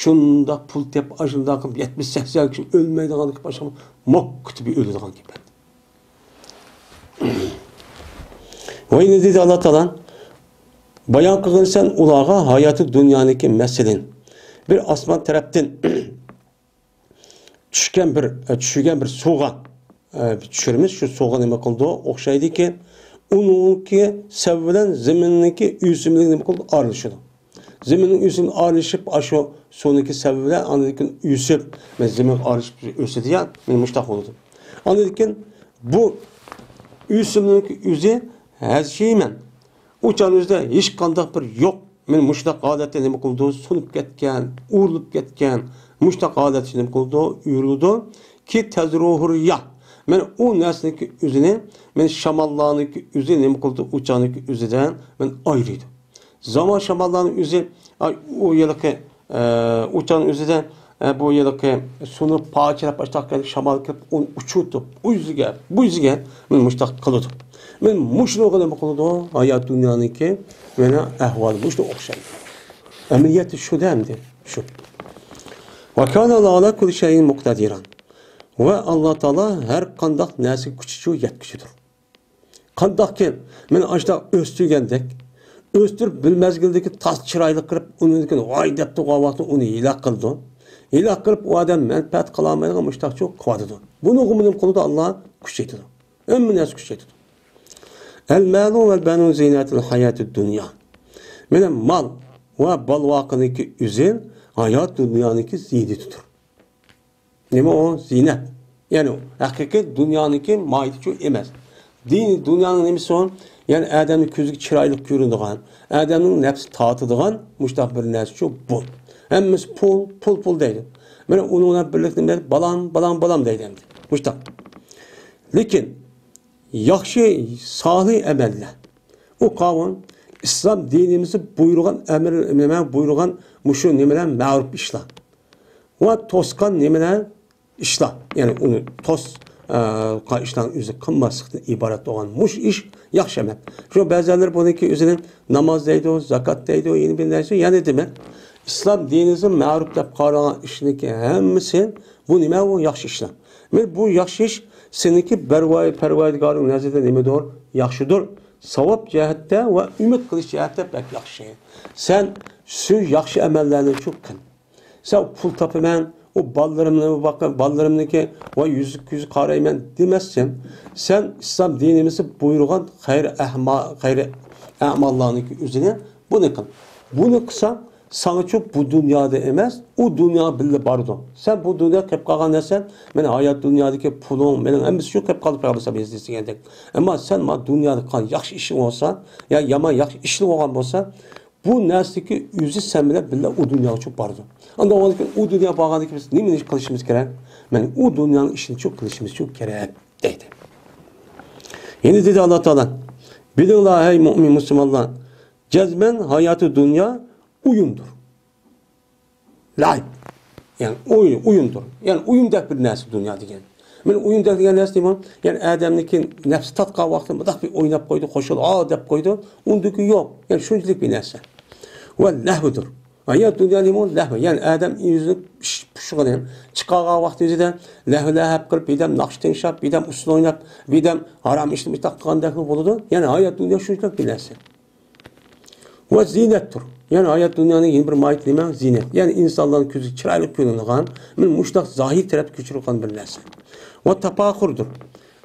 شۇنداق پۇل تېپىپ، ئاشۇنداق قىلىپ يەتمىش سەكسەن كىشى ئۆلمەيدىغان باشقا موككىتى بىر ئۆلىدىغان گەپ. ۋەينى دېدى ئاللا تائالا، بايان قىلغىن سەن ئۇلارغا ھاياتى دۇنيانىڭكى مەسىلىنى. بىر ئاسمان تەرەپتىن چۈشكەن بىر، چۈشۈرگەن بىر سۇغا، ئە، چۈشۈرىمىز. شۇ سۇغا نېمە قىلىدۇ؟ ئوخشايدىكەن. ئۇنىڭكى سەۋەبى بىلەن زېمىننىڭكى ئۆسۈملۈك نېمە قىلىدۇ؟ ئارىلىشىدۇ. زېمىننىڭ ئۆسۈملۈك ئارىلىشىپ، ئاشۇ سۇنىڭكى سەۋەبى بىلەن ئاندىن كېيىن ئۆسۈپ، مانا زېمىنغا ئارىلىشىپ ئۆسىدۇ يا، مانا مۇشۇنداق بولىدۇ. ئاندىن كېيىن بۇ ئۆسۈملۈك ئۆزى ھەزىمەن. ئۇ چاغنىڭ ئۆزىدە ھېچقانداق بىر يوق. مانا مۇشۇنداق ھالەتتە نېمە قىلىدۇ؟ سۇنۇپ كەتكەن، ئۇرۇلۇپ كەتكەن. مۇشۇنداق ھالەتتە نېمە قىلىدۇ؟ ئۇرۇلىدۇ. كى تەزرۇھۇر رىياھ. مانا ئۇ نەرسىنىڭكى ئۆزىنى، مانا شاماللارنىڭكى ئۆزى نېمە قىلىدۇ؟ ئۇ چاغنىڭكى ئۆزىدە مانا ئايرىيدۇ. زامان شاماللارنىڭ ئۆزى، ئاي، ئۇ ھېلىقى، ئە، ئۇچان ئۆزىدە، ئە، بۇ ھېلىقى سۇنى پارچىلاپ، ئاشتاق شامال كىرىپ، ئۇنى ئۇچۇرتۇپ، ئۇ يۈزىگە، بۇ يۈزىگە، مانا مۇشتاق قىلىدۇ. مانا مۇشۇنىڭغا نېمە قىلىدۇ؟ ھايات دۇنيانىڭكى مانا ئەھۋالى مۇشۇنىڭغا ئوخشايدۇ. ئەمەلىيەتتە شۇ-دە ئەمدى، شۇ. ۋە كانە ئەلا كۇللى شەيئىن مۇقتەدىرا. ۋە ئاللا تائالا ھەر قانداق نەرسىگە كۈچىچۇ، يەتكۈچىدۇر. قانداقكىن، مانا ئاشۇنداق ئۆستۈرگەندەك، ئۆستۈرۈپ بىر مەزگىلدىكى تاز چىرايلىق قىلىپ، ئۇنىڭدىن كېيىن ۋاي دەپ تۇرغان ۋاقتىدا ئۇنى ھېلاك قىلىدۇ. ھېلاك قىلىپ، ئۇ ئادەم مەنپەئەت قىلالمايدىغان مۇشۇنداق چوڭ قىلىۋاتىدۇ. بۇنىڭغىمۇ نېمە قىلىدۇ؟ ئاللا كۈچەيتىدۇ. ھەممە نەرسە كۈچەيتىدۇ. ئەل مالۇ ۋەل بەنۇن زىنەتۇل ھاياتىد دۇنيا. مانا مال ۋە بال ۋاقىدىكى ئۈزۈن ھايات دۇنيانىڭكى زىنىتىدۇر. نېمە ئۇ؟ زىنەت. يەنى ھەقىقىي دۇنيانىڭكى ماھىيىتىچۇ ئەمەس. دىنىي دۇنيانىڭ نېمىسى ئۇ؟ يەنى ئادەمنىڭ كۆزىگە چىرايلىق كۆرۈنىدىغان، ئادەمنىڭ نەپسى تارتىدىغان مۇشۇنداق بىر نەرسىچۇ بۇ. ھەممىسى پۇل، پۇل، پۇل دەيدۇ. مانا ئۇنىڭ بىلەن بىرلىكتە مەن بالام، بالام، بالام دەيدۇ ئەمدى. مۇشۇنداق. لېكىن ياخشى، سالىھ ئەمەللەر. ئۇ قاۋۇن ئىسلام دىنىمىزدا بۇيرۇغان ئەمر، نېمە بۇيرۇغان مۇشۇ نېمىلەر مەرۇپ ئىشلار. ۋە توسقان نېمىلەر ئىشلار، يەنى ئۇنى توس، ئە، قا-، ئىشلارنىڭ ئۆزى قىلماسلىقتىن ئىبارەت بولغان مۇشۇ ئىش ياخشى ئەمەل. شۇ بەزىلەر بۇنىڭكى ئۆزىنى ناماز دەيدۇ، زاكات دەيدۇ، يەنە بىر نەرسە، يەنە دېمە. ئىسلام دىنىمىزدا مەرۇپ دەپ قارالغان ئىشنىڭكى ھەممىسى بۇ نېمە؟ ئۇ ياخشى ئىشلار. مانا بۇ ياخشى ئىش سېنىڭكى بەرۋاي-، پەرۋەردىگارىڭ نەزىرىدە نېمىدۇر؟ ياخشىدۇر. ساۋاب جەھەتتە ۋە ئۈمىد قىلىش جەھەتتە بەك ياخشى. سەن شۇ ياخشى ئەمەللەرنى شۇ قىل. سەن پۇل تاپىمەن، ئۇ بالىلىرىمنى باقىمەن، بالىلىرىمنىڭكى ۋە يۈزلۈك يۈز قارايمەن دېمەسسەن، سەن ئىسلام دىنىمىزدا بۇيرۇغان خەير ئەھما-، خەير ئەماللارنىڭكى ئۆزىنى بۇنى قىل. بۇنى قىلساڭ، ساڭىچۇ بۇ دۇنيادا ئەمەس، ئۇ دۇنيا بىللە بارىدۇ. سەن بۇ دۇنيا قېلىپ قالغان نەرسە، مانا ھايات دۇنيادىكى پۇلۇڭ، مېنىڭ ھەممىسى شۇ قېلىپ قالدى، پەيغەمبەر ئەلەيھىسسالام ھەدىسى دېگەندەك. ئەمما سەن مانا دۇنيادا قىلغان ياخشى ئىشىڭ بولسا، يا يامان ياخشى ئىشىڭ بولغان بولسا، بۇ نەرسىدىكى ئۆزى سەن بىلەن بىللە ئۇ دۇنياغا چۈشۈپ بارىدۇ. ئاندىن ئۇ دۇنياغا بارغاندىن كېيىن بىز نېمىنى قىلىشىمىز كېرەك؟ مانا ئۇ دۇنيانىڭ ئىشىنى شۇ قىلىشىمىز شۇ كېرەك دەيدۇ. يەنە دېدى ئاللا تائالا، بىلىڭلار، ھەي مۇئمىن مۇسۇلمانلار، جەزمەن ھاياتى دۇنيا ئويۇندۇر. لەئىب. يەنى ئوي-، ئويۇندۇر. يەنى ئويۇندەك بىر نەرسە دۇنيا دېگەن. مانا ئويۇندەك دېگەن نەرسە نېمە؟ يەنى ئادەمنىڭكى نەپسى تارتقان ۋاقتىدا مۇنداق بىر ئويناپ قويدى، قوشۇل، ئا دەپ قويدى. ئۇندىكى يوق. يەنى شۇنچىلىك بىر نەرسە. ۋە لەھۋىدۇر. ھايات دۇنيا نېمە ئۇ؟ لەھۋ. يەنى ئادەم ئۆزىنىڭ پۇش-، پۇشۇقىنى چىقارغان ۋاقتى ئۆزىدە لەھۋ-لەھەب قىلىپ، بىردەم ناخشا تىڭشاپ، بىردەم ئۇسسۇل ئويناپ، بىردەم ھارام ئىشنى مۇشتاق قىلغاندەكلا بولىدۇ. يەنى ھايات دۇنيا شۇنچىلىك بىر نەرسە. ۋە زىنەتتۇر. يەنى ھايات دۇنيانىڭ يەنە بىر ماھىيىتى نېمە؟ زىنەت. يەنى ئىنسانلارنىڭ كۆزىگە چىرايلىق كۆرۈنىدىغان، مانا مۇشۇنداق زاھىر تەرەپكە كۆچۈرۈلگەن بىر نەرسە. ۋە تاپاخۇردۇر.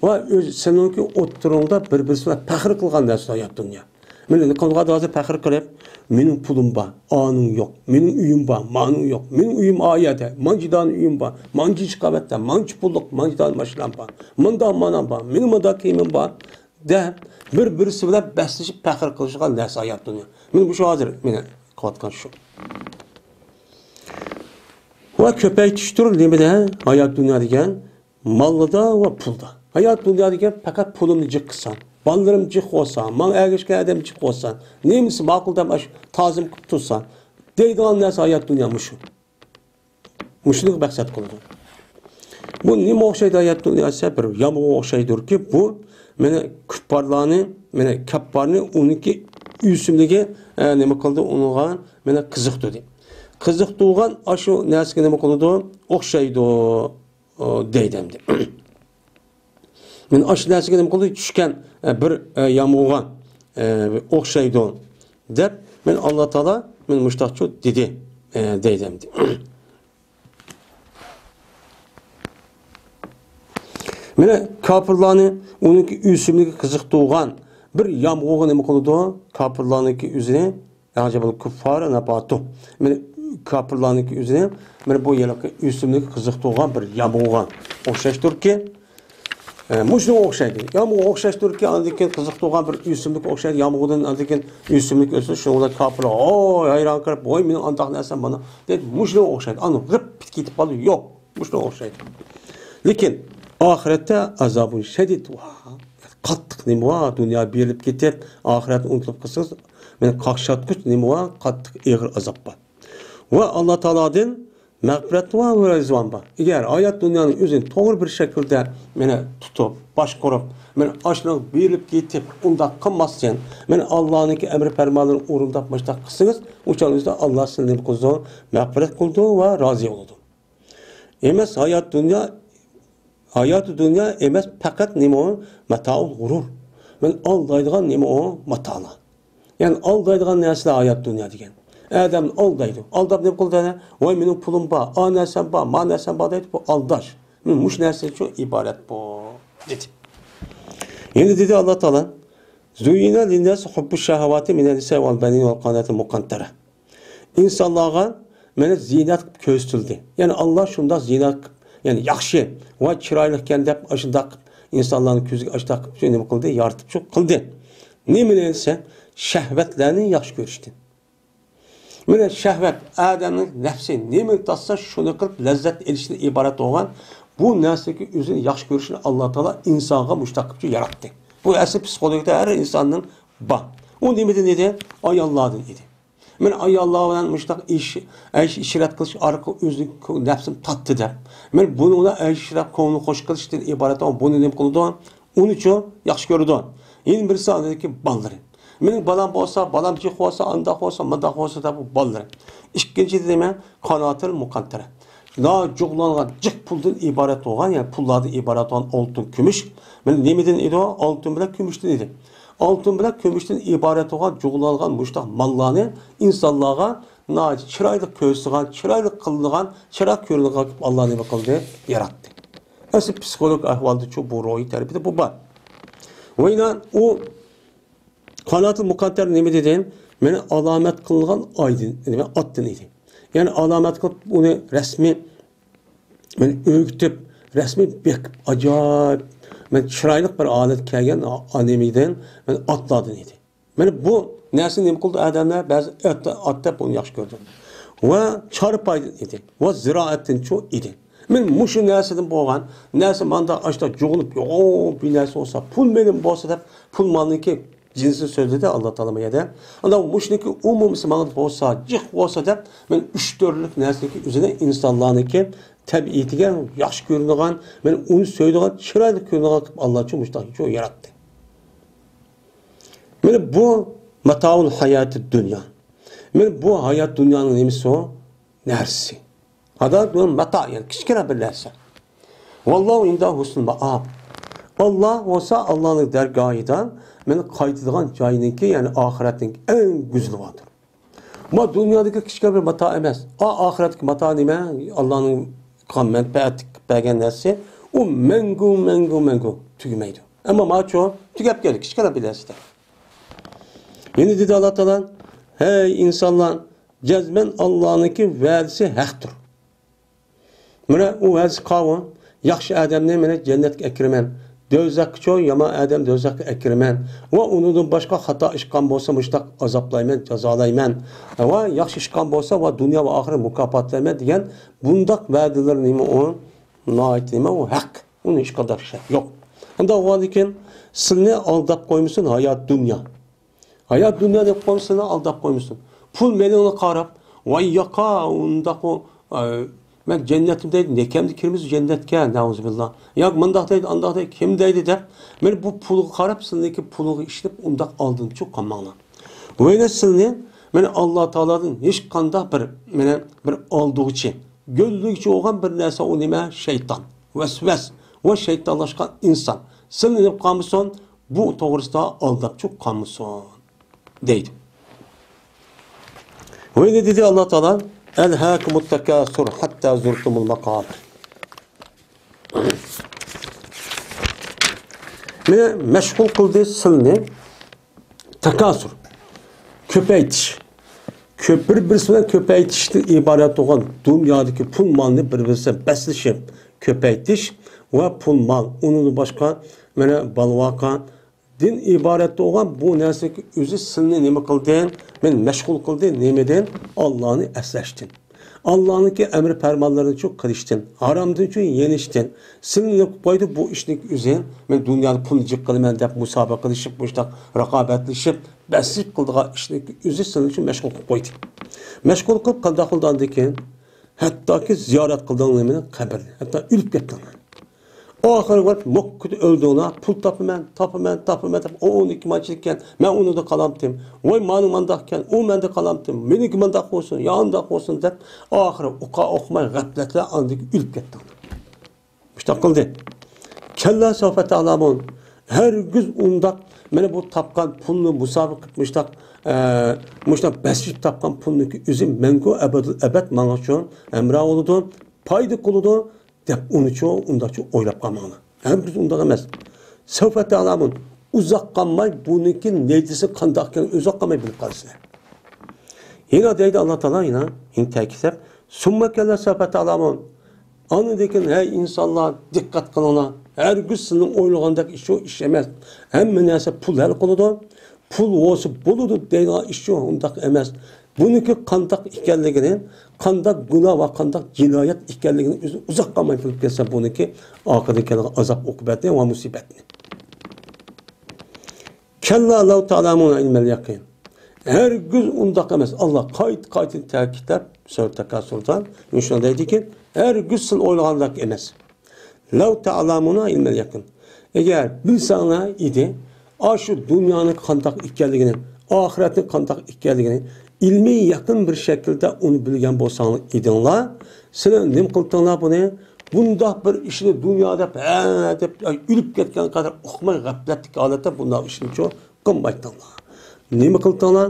ۋە ئۆز سېنىڭكى ئوتتۇرىڭدا بىر-بىرسى بىلەن پەخىر قىلغان نەرسە ھايات دۇنيا. مانا نېمە قىلغان ھازىر پەخىر قىلىپ، مېنىڭ پۇلۇم بار، ئانىڭ يوق، مېنىڭ ئۆيۈم بار، مانىڭ يوق، مېنىڭ ئۆيۈم ئا يەردە، مانچە دانە ئۆيۈم بار، مانچە قەۋەتتە، مانچە پۇللۇق، مانچە دانە ماشىنام بار، مۇنداق مانام بار، مېنىڭ مۇنداق كىيىمىم بار، دەپ، بىر-بىرسى بىلەن بەسلىشىپ پەخىر قىلىشىدىغان نەرسە ھايات دۇنيا. مانا مۇشۇ ھازىر مانا قىلىۋاتقان شۇ. ۋە كۆپەيتىشتۇر نېمىدە؟ ھايات دۇنيا دېگەن مالدا ۋە پۇلدا. ھايات دۇنيا دېگەن پەقەت پۇلۇمنى جىق قىلسام، بالىلىرىم جىق بولسا، ماڭا ئەگەشكەن ئادەم جىق بولسا، نېمىسى ماقۇل دەپ ئاشۇ تازىم قىلىپ تۇرسا دەيدىغان نەرسە ھايات دۇنيا مۇشۇ. مۇشۇنى مەقسەت قىلىدۇ. بۇ نېمە ئوخشايدۇ ھايات دۇنيا دېسە، بىر يامغۇرغا ئوخشايدۇكى، بۇ مانا كۇپپارلارنى، مانا كاپپارنى ئۇنىڭكى ئۆسۈملۈكى، ئە، نېمە قىلدى، ئۇنىڭغا مانا قىزىقتۇردى. قىزىقتۇرغان ئاشۇ نەرسىگە نېمە قىلىدۇ؟ ئوخشايدۇ، ئۇ، دەيدۇ ئەمدى. مانا ئاشۇ نەرسىگە نېمە قىلدى؟ چۈشكەن، ئە، بىر، ئە، يامغۇرغا، ئە، ئوخشايدۇ دەپ، مانا ئاللا تائالا مانا مۇشتاقچۇ دېدى، ئە، دەيدۇ ئەمدى. مانا كاپىرلارنى ئۇنىڭكى ئۆسۈملۈكى قىزىقتۇرغان بىر يامغۇرغا نېمە قىلىدۇ؟ كاپىرلارنىڭكى ئۆزىنى يەنى جەبەل كۇففار نەباتۇ. مانا كاپىرلارنىڭكى ئۆزىنى مانا بۇ ھېلىقى ئۆسۈملۈك قىزىقتۇرغان بىر يامغۇرغا ئوخشاشتۇركى، ئە، مۇشۇنىڭغا ئوخشايدۇ. يامغۇرغا ئوخشاشتۇركى، ئاندىن كېيىن قىزىقتۇرغان بىر ئۆسۈملۈككە ئوخشايدۇ. يامغۇردىن ئاندىن كېيىن ئۆسۈملۈك ئۆسىدۇ. شۇنىڭ بىلەن كاپىرلار، ھوي، ھەيران قېلىپ، ھوي، مېنىڭ ئانداق نەرسەم بار دەيدۇ. مۇشۇنىڭغا ئوخشايدۇ. ئاندىن غىپ پىت كېتىپ قالىدۇ. يوق. مۇشۇنىڭغا ئوخشايدۇ. لېكىن ئاخىرەتتە ئازابۇن شەدىد. ۋاھ، قاتتىق نېمە بار؟ دۇنيا بېرىلىپ كېتىپ، ئاخىرەتنى ئۇنتۇلۇپ قالسىڭىز، مانا قاقشاتقۇچ نېمە بار؟ قاتتىق ئېغىر ئازاب بار. ۋە ئاللا تائالادىن مەغپىرەت بار ۋە رىزۋان بار. ئەگەر ھايات دۇنيانىڭ ئۆزىنى توغرا بىر شەكىلدە مانا تۇتۇپ، باشقۇرۇپ، مانا ئاشۇنىڭ بېرىلىپ كېتىپ، ئۇنداق قىلماستىن، مانا ئاللانىڭكى ئەمر پەرمانلىرىنى ئورۇنداپ مۇشۇنداق قىلسىڭىز، ئۇ چاغدا ئاللا سىزنى نېمە قىلىدۇ؟ مەغپىرەت قىلىدۇ ۋە رازى بولىدۇ. ئەمەس، ھايات دۇنيا، ھاياتى دۇنيا ئەمەس، پەقەت نېمە ئۇ؟ مەتائۇل غۇرۇر. مانا ئالدايدىغان نېمە ئۇ؟ ماتالار. يەنى ئالدايدىغان نەرسىلەر ھايات دۇنيا دېگەن. ئادەمنى ئالدايدۇ. ئالداپ نېمە قىلىدۇ؟ ۋاي، مېنىڭ پۇلۇم بار، ئا نەرسەم بار، ما نەرسەم بار دەيدۇ. بۇ ئالداش. مانا مۇشۇ نەرسىدىن شۇ ئىبارەت بۇ، دېدى. يەنە دېدى ئاللا تائالا، زۇييىنە لىنناسى ھۇببۇش شەھەۋاتى مىنەن نىسائى ۋەل بەنىنە ۋەل قاناتىل مۇقەنتەرە. ئىنسانلارغا مانا زىننەت قىلىپ كۆرسىتىلدى. يەنى ئاللا شۇنداق زىننەت قىلىپ، يەنى ياخشى ۋە چىرايلىقكەن دەپ ئاشۇنداق قىلىپ، ئىنسانلارنىڭ كۆزىگە ئاشۇنداق قىلىپ شۇ نېمە قىلدى؟ يارىتىپ شۇ قىلدى. نېمىنى دېسە، شەھۋەتلەرنى ياخشى كۆرۈشتىن. مانا شەھۋەت، ئادەمنىڭ نەپسى نېمىنى تارتسا، شۇنى قىلىپ لەززەت ئېلىشتىن ئىبارەت بولغان بۇ نەرسىدىكى ئۆزىنى ياخشى كۆرۈشنى ئاللا تائالا ئىنسانغا مۇشۇنداق قىلىپ ياراتتى. بۇ ئەسلى پسىخولوگىيەدە ھەر ئىنساننىڭ بار. ئۇ نېمىدىن ئىدى؟ ئاياللاردىن ئىدى. مەن ئاياللار بىلەن مۇشۇنداق ئىش، ئەيش ئىشرەت قىلىش ئارقىلىق ئۆزىنىڭ نەپسىم تاتتى دەپ، مەن بۇنىڭ بىلەن ئەيش ئىشرەت، كۆڭۈل خوش قىلىشتىن ئىبارەت بولغان بۇنى نېمە قىلىدۇ؟ ئۇنىچۇ ياخشى كۆرىدۇ. يەنە بىرسى ئاندىكى بالىلىرى. مېنىڭ بالام بولسا، بالام جىق بولسا، ئانداق بولسا، مۇنداق بولسا دەپ بۇ بالىلىرى. ئىككىنچىدىن نېمە؟ قاناتىل مۇقەنتەرە. نا جۇغلانغان جىق پۇلدىن ئىبارەت بولغان، يەنى پۇللاردىن ئىبارەت بولغان ئالتۇن، كۈمۈش. مانا نېمىدىن ئىدى ئۇ؟ ئالتۇن بىلەن كۈمۈشتىن ئىدى. ئالتۇن بىلەن كۈمۈشتىن ئىبارەت بولغان جۇغلانغان مۇشۇنداق ماللارنى ئىنسانلارغا ناھايىتى چىرايلىق كۆرسىتىدىغان، چىرايلىق قىلىدىغان، چىرايلىق كۆرۈنىدىغان قىلىپ ئاللا نېمە قىلدى؟ ياراتتى. ئەسلى پسىخولوگ ئەھۋالدىچۇ بۇ روھىي تەرىپىدە بۇ بار. ۋە يەنە ئۇ قاناتىل مۇقەنتەر نېمە دېدى؟ مانا ئالامەت قىلىنغان ئايدىن، نېمە، ئاتتىن ئىدى. يەنى ئالامەت قىلىپ ئۇنى رەسمىي مانا ئۆگىتىپ، رەسمىي بېقىپ، ئاجايىپ، مانا چىرايلىق بىر ھالەتكە كەلگەن ئا-، نېمىدىن، مانا ئاتلاردىن ئىدى. مانا بۇ نەرسىنى نېمە قىلدى ئادەملەر؟ بەزى ئات، ئات دەپ ئۇنى ياخشى كۆردى. ۋە چارپايدىن ئىدى. ۋە زىرائەتتىنچۇ ئىدى. مانا مۇشۇ نەرسىدىن بولغان نەرسە ماندا ئاشتا جۇغۇلۇپ، يوغان بىر نەرسە بولسا، پۇل مېلىم بولسا دەپ، پۇل مالنىڭكى جىنسىنى سۆزلىدى ئاللا تائالا بۇ يەردە. ئاندىن مۇشۇنىڭكى ئومۇمىسى ماڭا بولسا، جىق بولسا دەپ، مانا ئۈچ تۈرلۈك نەرسىنىڭكى ئۆزىنى ئىنسانلارنىڭكى تەبىئىتىگە ياخشى كۆرۈنىدىغان، مانا ئۇنى سۆيىدىغان، چىرايلىق كۆرۈنىدىغان قىلىپ ئاللاچۇ مۇشۇنداق ياراتتى. مانا بۇ ماتائۇل ھاياتىد دۇنيا. مانا بۇ ھايات دۇنيانىڭ نېمىسى ئۇ؟ نەرسىسى. ھادا بۇ ماتا، يەنى كىچىككىنە بىر نەرسە. ۋاللاھۇ ئىندەھۇ ھۇسنۇل مائاب. ئاللا بولسا، ئاللانىڭ دەرگاھىدا مانا قايتىدىغان جاينىڭكى، يەنى ئاخىرەتنىڭ ئەڭ گۈزىلى باردۇر. ما دۇنيادىكى كىچىككىنە بىر ماتا ئەمەس. ئا، ئاخىرەتتىكى ماتا نېمە؟ ئاللانىڭ قىلغان مەنپەئەتلىك بەرگەن نەرسىسى. ئۇ مەڭگۈ، مەڭگۈ، مەڭگۈ تۈگىمەيدۇ. ئەمما ماچۇ تۈگەپ كەلدى، كىچىككىنە بىر نەرسىدە. يەنە دېدى ئاللا تائالا، ھەي ئىنسانلار، جەزمەن ئاللانىڭكى ۋەدىسى ھەقتۇر. مانا ئۇ ۋەدىسى قاۋۇ، ياخشى ئادەمنى مانا جەننەتكە ئەكىرىمەن، دوزاخقىچۇ يامان ئادەم دوزاخقا ئەكىرىمەن، ۋە ئۇنىڭدىن باشقا خاتا ئىش قىلغان بولسا مۇشۇنداق ئازابلايمەن، جازالايمەن، ۋە ياخشى ئىش قىلغان بولسا ۋە دۇنيا ۋە ئاخىرەت مۇكاپاتلايمەن دېگەن بۇنداق ۋەدىلەر نېمە ئۇ؟ ناھايىتى نېمە ئۇ؟ ھەق. ئۇنى ھېچقانداق شەك يوق. ئۇنداق بولغاندىكىن سىلنى ئالداپ قويمىسۇن ھايات دۇنيا. ھايات دۇنيا دەپ قويمىسۇن، سىلنى ئالداپ قويمىسۇن. پۇل مېلىڭنى قاراپ، ۋاي ياقا، ئۇنداقمۇ، ئە، مەن جەننەتمۇ دەيدۇ، نەكەمدە كىرىمىز جەننەتكە، نەئۇزۇبىللا. ياق مۇنداق دەيدۇ، ئانداق دەيدۇ، كىم دەيدۇ دەپ، مانا بۇ پۇلغا قاراپ، سىلنىڭكى پۇلىغا ئىشىنىپ، ئۇنداق ئالدىنچۇ قالماڭلار. ۋەيلە سىلنى، مانا ئاللا تائالادىن ھېچقانداق بىر، مانا بىر ئالدىغۇچى، گۆللىگۈچى بولغان بىر نەرسە ئۇ نېمە؟ شەيتان. ۋەسۋەس ۋە شەيتانلاشقان ئىنسان. سىلنى ئېلىپ قالمىسۇن، بۇ توغرىسىدا ئالداپچۇ قالمىسۇن، دەيدۇ. ۋە يەنە دېدى ئاللا تائالا، «ئەلھاكۇمۇت تاكاسۇر ھەتتا زۇرتۇمۇل ماقابىر.» مانا مەشغۇل قىلدى سىلنى تاكاسۇر، كۆپەيتىش. كۆپ، بىر-بىرسى بىلەن كۆپەيتىشتىن ئىبارەت بولغان دۇنيادىكى پۇل مالنى بىر-بىرسى بىلەن بەسلىشىپ كۆپەيتىش ۋە پۇل مال، ئۇنىڭدىن باشقا مانا بالىۋاقا دىن ئىبارەت بولغان بۇ نەرسىگە ئۆزى سىلنى نېمە قىلدى؟ مەن مەشغۇل قىلدى. نېمىدىن؟ ئاللانى ئەسلەشتىن. ئاللانىڭكى ئەمر پەرمانلىرىنىچۇ قىلىشتىن، ھارامدىنچۇ يېنىشتىن. سىلنى نېمە قىلىپ قويدى؟ بۇ ئىشنىڭ ئۆزى، مەن دۇنيادا پۇلنى جىق قىلىمەن دەپ مۇسابىقە قىلىشىپ، مۇشۇنداق رىقابەتلىشىپ، بەسلىشىپ قىلىدىغان ئىشنىڭ ئۆزى سىلنى شۇ مەشغۇل قىلىپ قويدى. مەشغۇل قىلىپ قانداق قىلدى ئاندىن كېيىن؟ ھەتتاكى زىيارەت قىلدىڭلار مېنىڭ قەبرىنى، ھەتتا ئۆلۈپ كەتتىڭلار. ئاخىرى بارىپ موككىدا ئۆلدۈڭلار، پۇل تاپىمەن، تاپىمەن، تاپىمەن دەپ ئون ئىككى مانچىلىككەن، مەن ئۇنىڭدا قالامتىم. ۋاي مانا مانداقكەن، ئۇ مەندە قالامتىم، مېنىڭكى مانداق بولسۇن، يا ئانداق بولسۇن دەپ ئاخىرى ئۇقا ئۇقماي غەپلەتلەر ئاندىن ئۆلۈپ كەتتىڭلار. مۇشتاق قىلدى. كەللا سەۋفە تەئلەمۇن. ھەرگىز ئۇنداق، مانا بۇ تاپقان پۇلنى مۇسابىقە قىلىپ مۇشتاق، ئە، مۇشتاق بەسلىشىپ تاپقان پۇلنىڭكى ئۆزى مەڭگۈ ئەبەدۇل ئەبەد ماڭا شۇ ھەمراھ بولىدۇ، پايدا قىلىدۇ دەپ ئۇنىچۇ، ئۇنداقچۇ ئويلاپ قالماڭلار. ھەرگىز ئۇنداق ئەمەس. سەۋفە تەئلەمۇن. ئۇزاق قالماي بۇنىڭكى نەيدىسى قانداق ئىكەنلىكىنى ئۇزاق قالماي بىلىپ قالىسىلەر. يەنە دەيدۇ ئاللا تائالا، يەنە، يەنە تەكىتلەپ، «ثم كلا سوف تعلمون.» ئاندىن كېيىن، ھەي ئىنسانلار، دىققەت قىلىڭلار. ھەرگىز سىزنىڭ ئويلىغاندەك ئىش شۇ ئىش ئەمەس. ھەممە نەرسە پۇل ھەل قىلىدۇ. پۇل بولسا بولىدۇ دەيدىغان ئىش شۇ، ئۇنداق ئەمەس. بۇنىڭكى قانداق ئىكەنلىكىنى، قانداق گۇناھ ۋە قانداق جىنايەت ئىكەنلىكىنى ئۆزى ئۇزاق قالماي بىلىپ كەتسە، بۇنىڭكى ئاخىرىدا كەلگەن ئازاب ئوقۇبەتنى ۋە مۇسىبەتنى. كەللا لەۋ تەئلەمۇنە ئىلمەل يەقىن. ھەرگىز ئۇنداق ئەمەس. ئاللا قايتا-قايتا تەكىتلەپ، سۈرە تەكاسۇردا مۇشۇنداق دەيدىكى، ھەرگىز سىز ئويلىغاندەك ئەمەس. لەۋ تەئلەمۇنە ئىلمەل يەقىن. ئەگەر بىلسەڭلار ئىدى، ئاشۇ دۇنيانىڭ قانداق ئىكەنلىكىنى، ئاخىرەتنىڭ قانداق ئىكەنلىكىنى ئىلمىي يېقىن بىر شەكىلدە ئۇنى بىلگەن بولساڭلار ئىدىڭلار، سىلەر نېمە قىلدىڭلار بۇنى؟ بۇنداق بىر ئىشنى دۇنيا دەپ، ھە دەپ، ئۆلۈپ كەتكەن قەدەر ئۇقماي غەپلەتتىكى ھالەتتە بۇنداق ئىشنىچۇ قىلمايتتىڭلار. نېمە قىلدىڭلار؟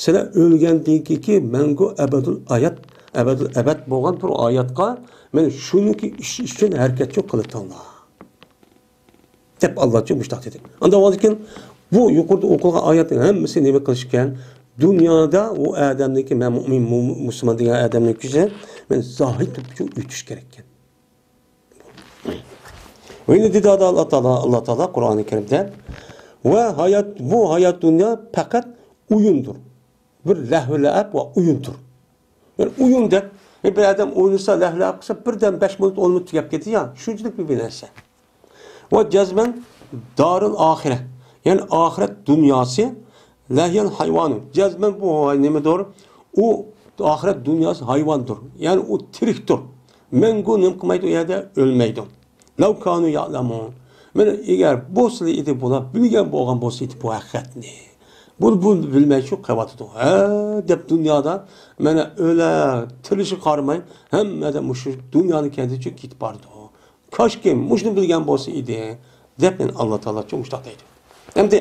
سىلەر ئۆلگەندىن كېيىنكى مەڭگۈ ئەبەدۇل ھايات، ئەبەدۇل ئەبەد بولغان بىر ھاياتقا، مەن شۇنىڭكى ئىش ئۈچۈن ھەرىكەتچۇ قىلىتىڭلار. دەپ ئاللاچۇ مۇشتاق دېدى. ئاندىن كېيىن بۇ يۇقىرىدا ئوقۇلغان ئايەتنىڭ ھەممىسى نېمە قىلىش ئىكەن؟ دۇنيادا ئۇ ئادەمنىڭكى، مەن مۇئمىن، مۇ-، مۇسۇلمان دېگەن ئادەمنىڭ كۈچى، مەن زاھىد تۇرۇپ ئۆتۈش كېرەككەن. ۋە يەنە دېدى ئاللا تائالا، ئاللا تائالا قۇرئانى كەرىمدە، ۋە ھايات، بۇ ھايات دۇنيا پەقەت ئويۇندۇر. بىر لەھۋ لەئەب ۋە ئويۇندۇر. يەنى ئويۇندەك، بىر ئادەم ئوينىسا، لەھۋ لەئەب قىلسا، بىردەم بەش مىنۇت، ئون مىنۇت تۈگەپ كېتىدۇ، شۇنچىلىك بىر نەرسە. ۋە جەزمەن دارىل ئاخىرە، يەنى ئاخىرەت دۇنياسى، لەھىيەل ھايۋانۇ، جەزمەن بۇ نېمىدۇر؟ ئۇ ئاخىرەت دۇنياسى ھايۋاندۇر، يەنى ئۇ تىرىكتۇر. مەڭگۈ نېمە قىلمايدۇ، ئۇ يەردە ئۆلمەيدۇ. لەۋ كانۇ يەئلەمۇن. مانا ئەگەر بولسىلا ئىدى بۇلار، بىلگەن بولغان بولسا ئىدى بۇ ھەقىقەتنى. بۇ، بۇ بىلمەي شۇ قېلىۋاتىدۇ. ھە دەپ دۇنيادا مانا ئۆلە، تىرىلىشىغا قارىماي، ھەممە ئادەم مۇشۇ دۇنيانى كەندىچە كېتىپ بارىدۇ. كاشكى مۇشۇنى بىلگەن بولسا ئىدى، دەپ مانا ئاللا تائالا مۇشۇنداق دەيدۇ. ئەمدى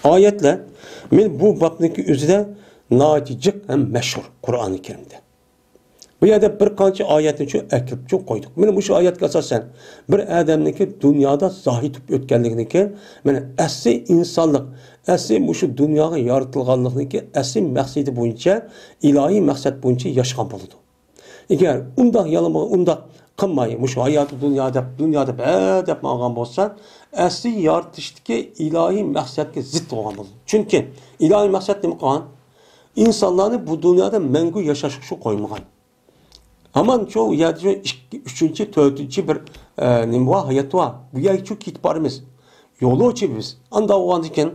ئايەتلەر، مانا بۇ بابنىڭكى ئۆزىدە ناھايىتى جىق ھەم مەشھۇر قۇرئانى كەرىمدە. بۇ يەردە بىر قانچە ئايەتنى شۇ ئەكىرىپ شۇ قويدۇق. مانا مۇشۇ ئايەتكە ئاساسەن بىر ئادەمنىڭكى دۇنيادا زاھىد بولۇپ ئۆتكەنلىكىنىڭكى، مانا ئەسلى ئىنسانلىق، ئەسلى مۇشۇ دۇنياغا يارىتىلغانلىقنىڭكى ئەسلى مەقسىتى بويىچە، ئىلاھىي مەقسەت بويىچە ياشىغان بولىدۇ. ئەگەر ئۇنداق يالىما-، ئۇنداق قىلماي، مۇشۇ ھاياتى دۇنيا دەپ، دۇنيا دەپ، ھە دەپ ماڭغان بولسا، ئەسلى يارىتىشتىكى ئىلاھىي مەقسەتكە زىت بولغان بولىدۇ. چۈنكى ئىلاھىي مەقسەت نېمە قىلغان؟ ئىنسانلارنى بۇ دۇنيادا مەڭگۈ ياشاشقا شۇ قويمىغان. ھامان شۇ يەردە شۇ ئىككى، ئۈچىنچى، تۆتىنچى بىر، ئە، نېمە بار، ھايات بار. بۇ يەرگە شۇ كېتىپ بارىمىز. يولۇچى بىز. ئانداق بولغاندىكىن،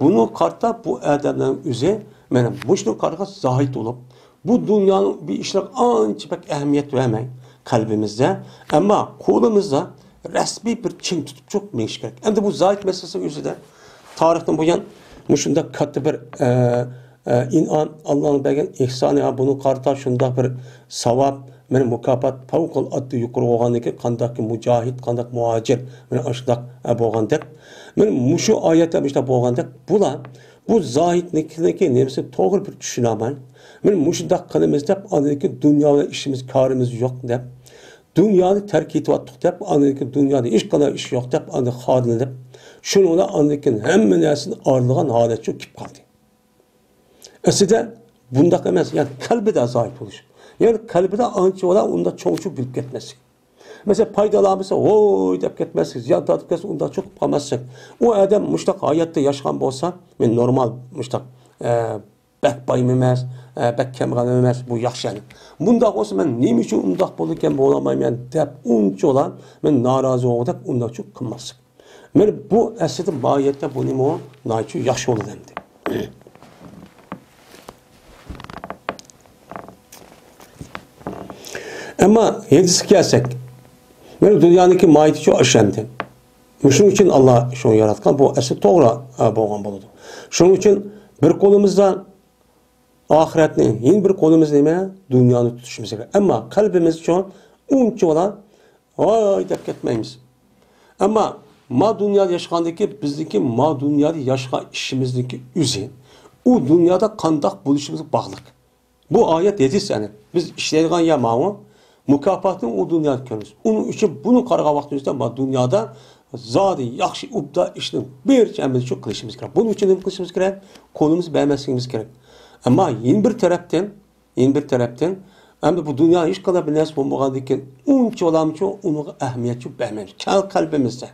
بۇنى قارىتا بۇ ئادەمنىڭ ئۆزى، مانا مۇشۇنى قارىغان زاھىد بولۇپ، بۇ دۇنيانىڭ بىر ئىشلىرىغا ئانچە بەك ئەھمىيەت بەرمەي قەلبىمىزدە، ئەمما قولىمىزدا رەسمىي بىر چىڭ تۇتۇپ مېڭىش كېرەك. ئەمدى بۇ زاھىد مەسىلىسى ئۆزىدە تارىختىن بۇيان مۇشۇنداق كاتتا بىر، ئە، ئە، ئىنئام، ئاللانىڭ بەرگەن ئېھسانى، ھە، بۇنى قارىتا شۇنداق بىر ساۋاب، مانا مۇكاپات پەۋقۇلئاددە يۇقىرى بولغاندىكىن، قانداقكى مۇجاھىد، قانداق مۇھاجىر، مانا ئاشۇنداق، ھە، بولغاندەك. مانا مۇشۇ ئايەتلەر مۇشۇنداق بولغاندەك، بۇلار بۇ زاھىدنىڭكى نېمىسىنى توغرا بىر چۈشىنەلمەي، مانا مۇشۇنداق قىلىمىز دەپ، ئاندىن كېيىن دۇنيا بىلەن ئىشىمىز، كارىمىز يوق دەپ، دۇنيانى تەرك ئېتىۋاتتۇق دەپ، ئاندىن كېيىن دۇنيادا ھېچقانداق ئىش يوق دەپ، ئاندىن خارلىنىپ، شۇنىڭ بىلەن ئاندىن كېيىن ھەممە نەرسىنى ئارىلىغان ھالەتچۇ كېلىپ قالدى. ئەسلىدە بۇنداق ئەمەس، يەنى قەلبىدە زاھىد بولۇش. يەنى قەلبىدە ئانچە ۋالا ئۇنداق چوڭچۇ بىلىپ كەتمەسلىك. مەسىلەن، پايدىلانمىسا، ۋوي دەپ كەتمەسلىك، زىيان تارتىپ كەتسە، ئۇنداق چوقۇپ قالماسلىق. ئۇ ئادەم مۇشۇنداق ھاياتتا ياشىغان بولسا، مەن نورمال مۇشۇنداق، ئە، بەك بايمۇ ئەمەس، ئە، بەك كەمبەغەلمۇ ئەمەس، بۇ ياخشى ئەمەس. مۇنداق بولسا، مەن نېمە ئۈچۈن ئۇنداق بولىدىكەن، بولالمايمەن دەپ، ئۇنچىۋالا مەن نارازى بولغۇدەك ئۇنداقچۇ قىلماسلىق. مانا بۇ ئەسلىدە ماھىيەتتە بۇ نېمە ئۇ؟ ناھايىتى ياخشى بولىدۇ ئەمدى. ئەمما ھەدىسكە كەلسەك، مانا دۇنيانىڭكى ماھىيىتى شۇ ئاشۇ ئەمدى. شۇنىڭ ئۈچۈن ئاللا شۇنى ياراتقان، بۇ ئەسلى توغرا، ئە، بولغان بولىدۇ. شۇنىڭ ئۈچۈن بىر قولىمىزدا ئاخىرەتنى، يەنە بىر قولىمىزدا نېمە؟ دۇنيانى تۇتۇشىمىز كېرەك. ئەمما قەلبىمىزچۇ ئۇنچىۋالا ۋاي دەپ كەتمەيمىز. ئەمما ما دۇنيادا ياشىغاندىكى بىزنىڭكى ما دۇنيادا ياشىغان ئىشىمىزنىڭكى ئۆزى ئۇ دۇنيادا قانداق بولۇشىمىزغا باغلىق. بۇ ئايەت ھەدىس، يەنى بىز ئىشلەيدىغان يەر ماۋۇ. مۇكاپاتىنى ئۇ دۇنيادا كۆرىمىز. ئۇنىڭ ئۈچۈن بۇنى قارىغان ۋاقتىمىزدا ما دۇنيادا زادى ياخشى ئوبدان ئىشنىڭ بىرچە ئەمەلنى شۇ قىلىشىمىز كېرەك. بۇنىڭ ئۈچۈن نېمە قىلىشىمىز كېرەك؟ قولىمىزنى بەرمەسلىكىمىز كېرەك. ئەمما يەنە بىر تەرەپتىن، يەنە بىر تەرەپتىن، ئەمدى بۇ دۇنيا ھېچقانداق بىر نەرسە بولمىغاندىن كېيىن ئۇنچىۋالامچۇ ئۇنىڭغا ئەھمىيەتچۇ بەرمەيمىز. كەل قەلبىمىزدە.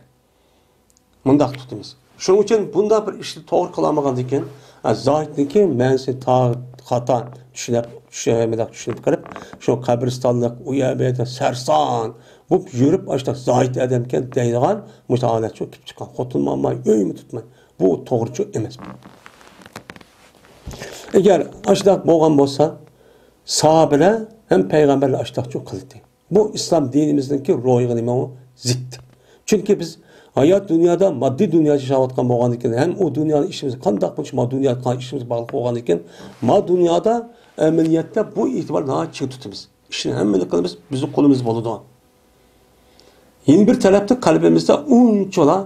مۇنداق تۇتىمىز. شۇنىڭ ئۈچۈن بۇنداق بىر ئىشنى توغرا قىلالمىغاندىن كېيىن، ئە، زاھىدنىڭكى مەنىسىنى تا-، خاتا چۈشىنىپ، چۈشە-، مۇنداق چۈشىنىپ قېلىپ، شۇ قەبرىستانلىق، ئۇ يەر بۇ يەردە سەرسان بولۇپ يۈرۈپ، ئاشۇنداق زاھىد ئادەمكەن دەيدىغان مۇشۇ ھالەتچۇ كېلىپ چىققان. خوتۇنمۇ ئالماي، ئۆيمۇ تۇتماي. بۇ توغرىچۇ ئەمەس. ئەگەر ئاشۇنداق بولغان بولسا، ساھابىلەر ھەم پەيغەمبەرلەر ئاشۇنداقچۇ قىلدى. بۇ ئىسلام دىنىمىزنىڭكى روھىغا نېمە ئۇ؟ زىت. چۈنكى بىز ھايات دۇنيادا، ماددىي دۇنيادا ياشاۋاتقان بولغاندىكىن، ھەم ئۇ دۇنيانىڭ ئىشىمىز قانداق بولۇشى، ما دۇنياغا قىلغان ئىشىمىز باغلىق بولغاندىكىن، ما دۇنيادا ئەمەلىيەتتە بۇ ئېتىبارنى ناھايىتى چىڭ تۇتىمىز. ئىشنى ھەممىنى قىلىمىز، بىزنىڭ قولىمىزدا بولىدۇ. يەنە بىر تەرەپتىن قەلبىمىزدە ئۇنچىلا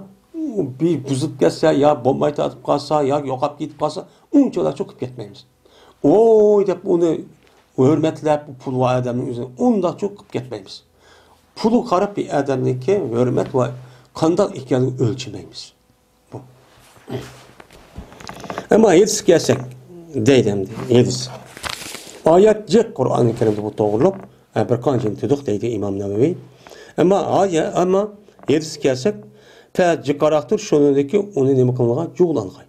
بىر بۇزۇلۇپ كەتسە، يا بولماي تارتىپ قالسا، يا يوقاپ كېتىپ قالسا، ئۇنچىلا چوقۇپ كەتمەيمىز. ۋوي دەپ ئۇنى ھۆرمەتلەپ، پۇلى بار ئادەمنىڭ ئۆزىنى ئۇنداقچۇ قىلىپ كەتمەيمىز. پۇلىغا قاراپ بىر ئادەمنىڭكى ھۆرمەت ۋە قانداق ئىكەنلىكىنى ئۆلچىمەيمىز. بۇ. ئەمما ھەدىسكە كەلسەك، دەيدۇ ئەمدى ھەدىس. ئايەت جىق قۇرئانى كەرىمدە بۇ توغرۇلۇق، ھە، بىر قانچىنى تۇتۇق دەيدۇ ئىمام نەۋەۋى. ئەمما ئايە-، ئەمما ھەدىسكە كەلسەك، تە جىقراقتۇر شۇنىڭدىكى ئۇنى نېمە قىلىنغان؟ جۇغلانغان.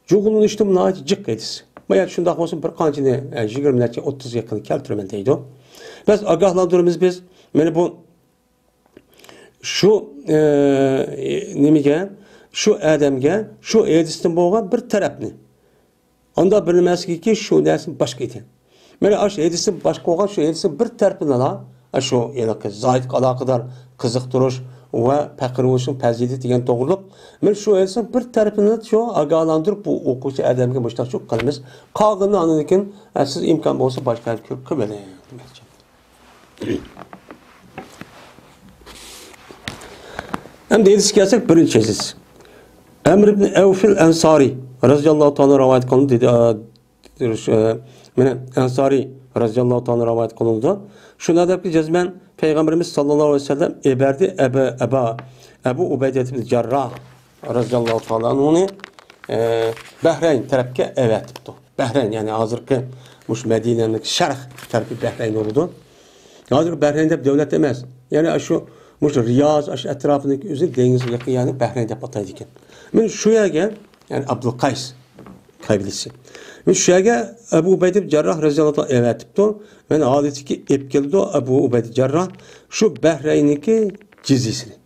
جۇغلىنىشتىن ناھايىتى جىق ھەدىس. بايا شۇنداق بولسا بىر قانچىنى، ئە، يىگىرمە نەچچە، ئوتتۇز يېقىن كەلتۈرىمەن دەيدۇ. بەس ئاگاھلاندۇرىمىز بىز. مانا بۇ شۇ، ئە، نېمىگە، شۇ ئادەمگە شۇ ھەدىستىن بولغان بىر تەرەپنى. ئاندا بىلمەسلىكى شۇ نەرسە باشقا ئىدى. مانا ئاشۇ ھەدىستىن باشقا بولغان شۇ ھەدىستىن بىر تەرىپىنىلا، شۇ ھېلىقى زاھىدقا ئالاقىدار قىزىقتۇرۇش ۋە پەقىر بولۇشنىڭ پەزىلىتى دېگەن توغرۇلۇق. مانا شۇ ھەدىستىن بىر تەرىپىنى شۇ ئاگاھلاندۇرۇپ، بۇ ئوقۇغۇچى ئادەمگە مۇشۇنداق شۇ قىلىمىز. قالغىنىنى ئاندىن كېيىن، ئە، سىز ئىمكان بولسا باشقا يەردە كۆرۈپ قىلىۋېلىڭ دېمەكچى. ئەمدى ھەدىسكە كەلسەك، بىرىنچى ھەدىس. ئەمر ئىبن ئەۋفىل ئەنسارى رەزىياللاھۇ تائالا رىۋايەت قىلىندى، دېدى، ئە، دېدى، ئە، مانا ئەنسارى رەزىياللاھۇ تائالا رىۋايەت قىلىنىدۇ. شۇنداق دەپتۇ، جەزمەن پەيغەمبىرىمىز ساللاللاھۇ ئەلەيھى ۋەسەللەم ئەبەردى ئەبۇ، ئەبا، ئەبۇ ئۇبەيدە ئىبن جەرراھ رەزىياللاھۇ تائالا ئەنھۇنى، ئە، بەھرەين تەرەپكە ئەۋەتىپتۇ. بەھرەين، يەنى ھازىرقى مۇشۇ مەدىنەنىڭ شەرق تەرىپى بەھرەين بولىدۇ. ھازىر بەھرەين دەپ دۆلەت ئەمەس. يەنى ئاشۇ، مۇشۇ رىياز، ئاشۇ ئەتراپىدىكى ئۆزى دېڭىزغا يېقىن يەرنى بەھرەين دەپ ئاتايدىكەن. مانا شۇ يەرگە، يەنى ئابدۇل قەيس قەبىلىسى. مانا شۇ يەرگە ئەبۇ ئۇبەيدە ئىبن جەرراھ رەزىياللاھۇ تائالا ئەۋەتىپتۇ. مانا ھالىتىكى ئېلىپ كېلىدۇ ئەبۇ ئۇبەيدە جەرراھ شۇ بەھرەيننىڭكى جىزيىسىنى.